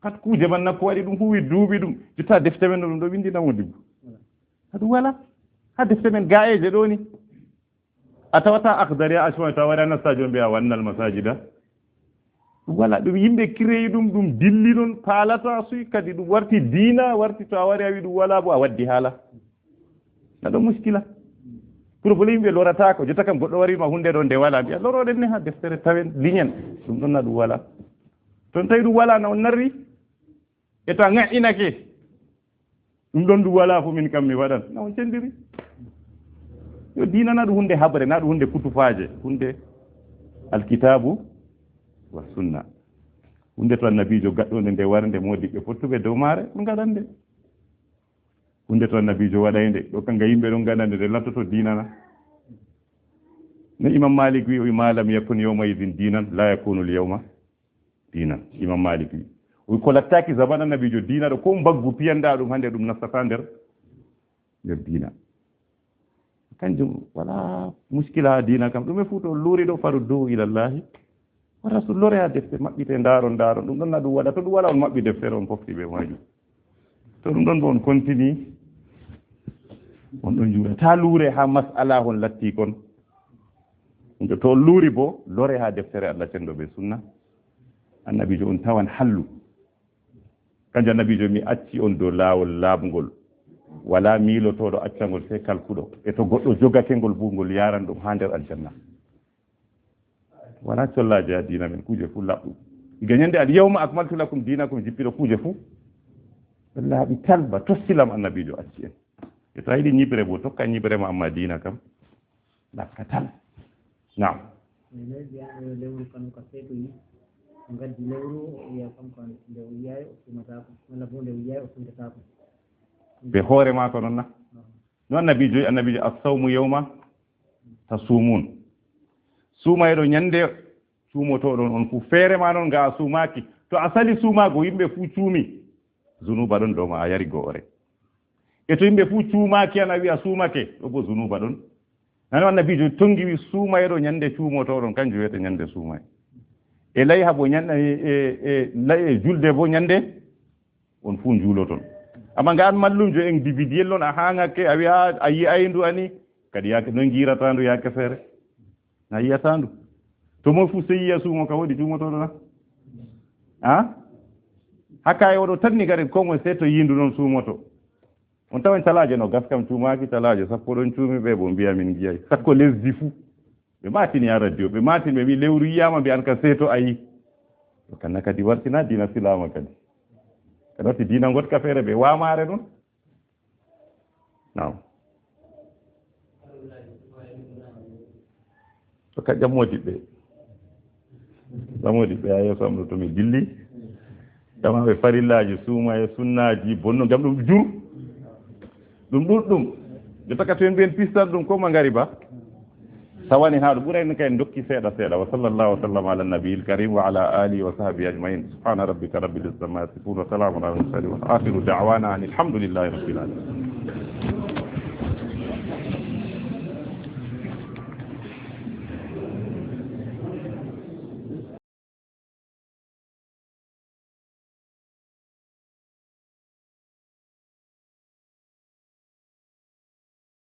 Kat kuuje man na ko waɗi ɗum huwi duuɓi ɗum. Jotta defte men ɗo ɗum ɗo windi na modibo. Aɗum wala? Ha defte men ga'eje ɗo ni. A tawata Akhdari a Ashmawi to a wari a nasta jombe a "Wa annal masajida." Ɗum wala, ɗum yimɓe kireyi ɗum, ɗum dilli non, paalata suy, kadi ɗum warti diina, warti to a wari a wi ɗum wala bo a waddi haala. Na ɗo muskila. Pour bo yimɓe lorataako, jotta kam goɗɗo wari ma hunde ɗo nde wala, mbi'a loroɗen ne ha deftere tawen, liñen. Ɗum ɗon na ɗum wala. Ton tawi ɗum wala na on narri? E to a ŋa'inake, ɗum ɗon ɗum wala fu min kam mi waɗan. Na on cendiri. Yo diina na ɗum hunde habre, na ɗum hunde kutufaaje, hunde alkitaabu wa sunna. Hunde to annabiijo gaɗɗunde nde warnde moodiɓɓe fottuɓe dow maare, ɓe ngaɗan nde. Hunde to annabiijo waɗay nde, ɗo kanga yimɓe ɗon ngaɗa nde, nde lattoto diina na? No Imam Malik wi, o wi, "Ma lam yakun yawma idin dinan, la yakunu l yawma dinan." Imam Malik wi, o wi, "Ko lattaaki zaman annabiijo diina ɗo, ko mbaggu piyanɗa ɗum hande ɗum nastata nder, nder diina." Kanjum wala muskila ha diina kam. Ɗume fu to luuri ɗo, "Farudduhu ila Allahi wa rasul." Lore ha defte, maɓɓite, ndaaron, ndaaron. Ɗum ɗon na ɗum waɗa. To ɗum wala, on maɓɓi deftere, on pofti be majum. To ɗum ɗon bo on continue, on ɗon juura. Ta luure ha mas'ala hon latti kon. To on luuri bo, lore ha deftere Allah cenɗo be sunna annabiijo, on tawan hallu. Kanjum annabiijo, mi acci on dow laawol laaɓngol. Wala miilotooɗo accangol sey kalkuɗo. E to goɗɗo jogake ngol bu, ngol yaran ɗum ha nder aljanna. Wala collaaje ha diina men, kuuje fu laɓɗum. Iga ñande "Al yawma akmaltu lakum dinakum", jippiɗo kuuje fu. Ɓe laaɓi tal ba tossilam annabiijo acci en. Ɓe tawi ɗi ñiɓre bo, tokka ñiɓre ma, amma diina kam, ɗakkatal. Naam. Ene mbiya ɗo lewru kam ko seeɗa yi. O gaddi lewru, o wiya kam ko nde o yiyaay o suumataako. Walla bo nde o yiyaay o suumtataako. Ɓe hoore maako noon na? No annabiijo, annabiijo, "As-sawmu yawma tasumun." Suumayɗo ñande cuumotoɗon on fu. Feere ma noon ga a suumaaki. To a sali suumaago, yimɓe fu cuumi. Zunuuba ɗon dow ma, a yari go'ore. E to yimɓe fu cuumaaki an a wi'a suumake, ɗo bo zunuuba ɗon. Nano annabiijo tongi wi suumayɗo ñande cuumotoɗon, kanjum wiyete ñande suumay. E layha bo ñande, e, e, e, lay-, e julde bo ñande on fu njuuloton. Amma nga an mallumjo individuel non a haŋake, a wi'a a yi'ay ndu ani, kadi yaake, noy ngiirata ndu yaake feere? Na yi'ata ndu. To moy fu sey yi'a suumo ka woodi cuumotoɗo na? Ha? Hakka e oɗo tanni gari ko moy sey to yindu non suumoto. On tawan talaaje no gas kam cuumaaki, talaaje sappo ɗon cuumi ɓe bo mbi'a min ngi'ay. Sakko lesdi fu. Ɓe maatini ha radio, ɓe maatini ɓe mbi lewru yi'ama mbi an ka seeto ayi. To kanna kadi wartina diina silaama kadi. Ka ɗotti diina ngotka feere ɓe waamaare ɗon. Naam. To ka jam moodi ɓe. Jam moodi ɓe a yeeso am ɗo to mi dilli. Jama ɓe farillaaji, suuma e sunnaaji, bonno ngam ɗum jur. Ɗum ɗuɗɗum. Jotta ka to en mbiyen pistan ɗum ko mangariba. Tawani haa ɗo ɓurayno kay en dokki seeɗa seeɗa. Wa sallallahu wa sallam ala nabiyil karim wa ala alihi wa sahbihi ajmain. Subhana rabbika rabbil izzati amma yasifun wa salamun ala al mursalin wa akhiru da'wana anil hamdulillahi rabbil alamin.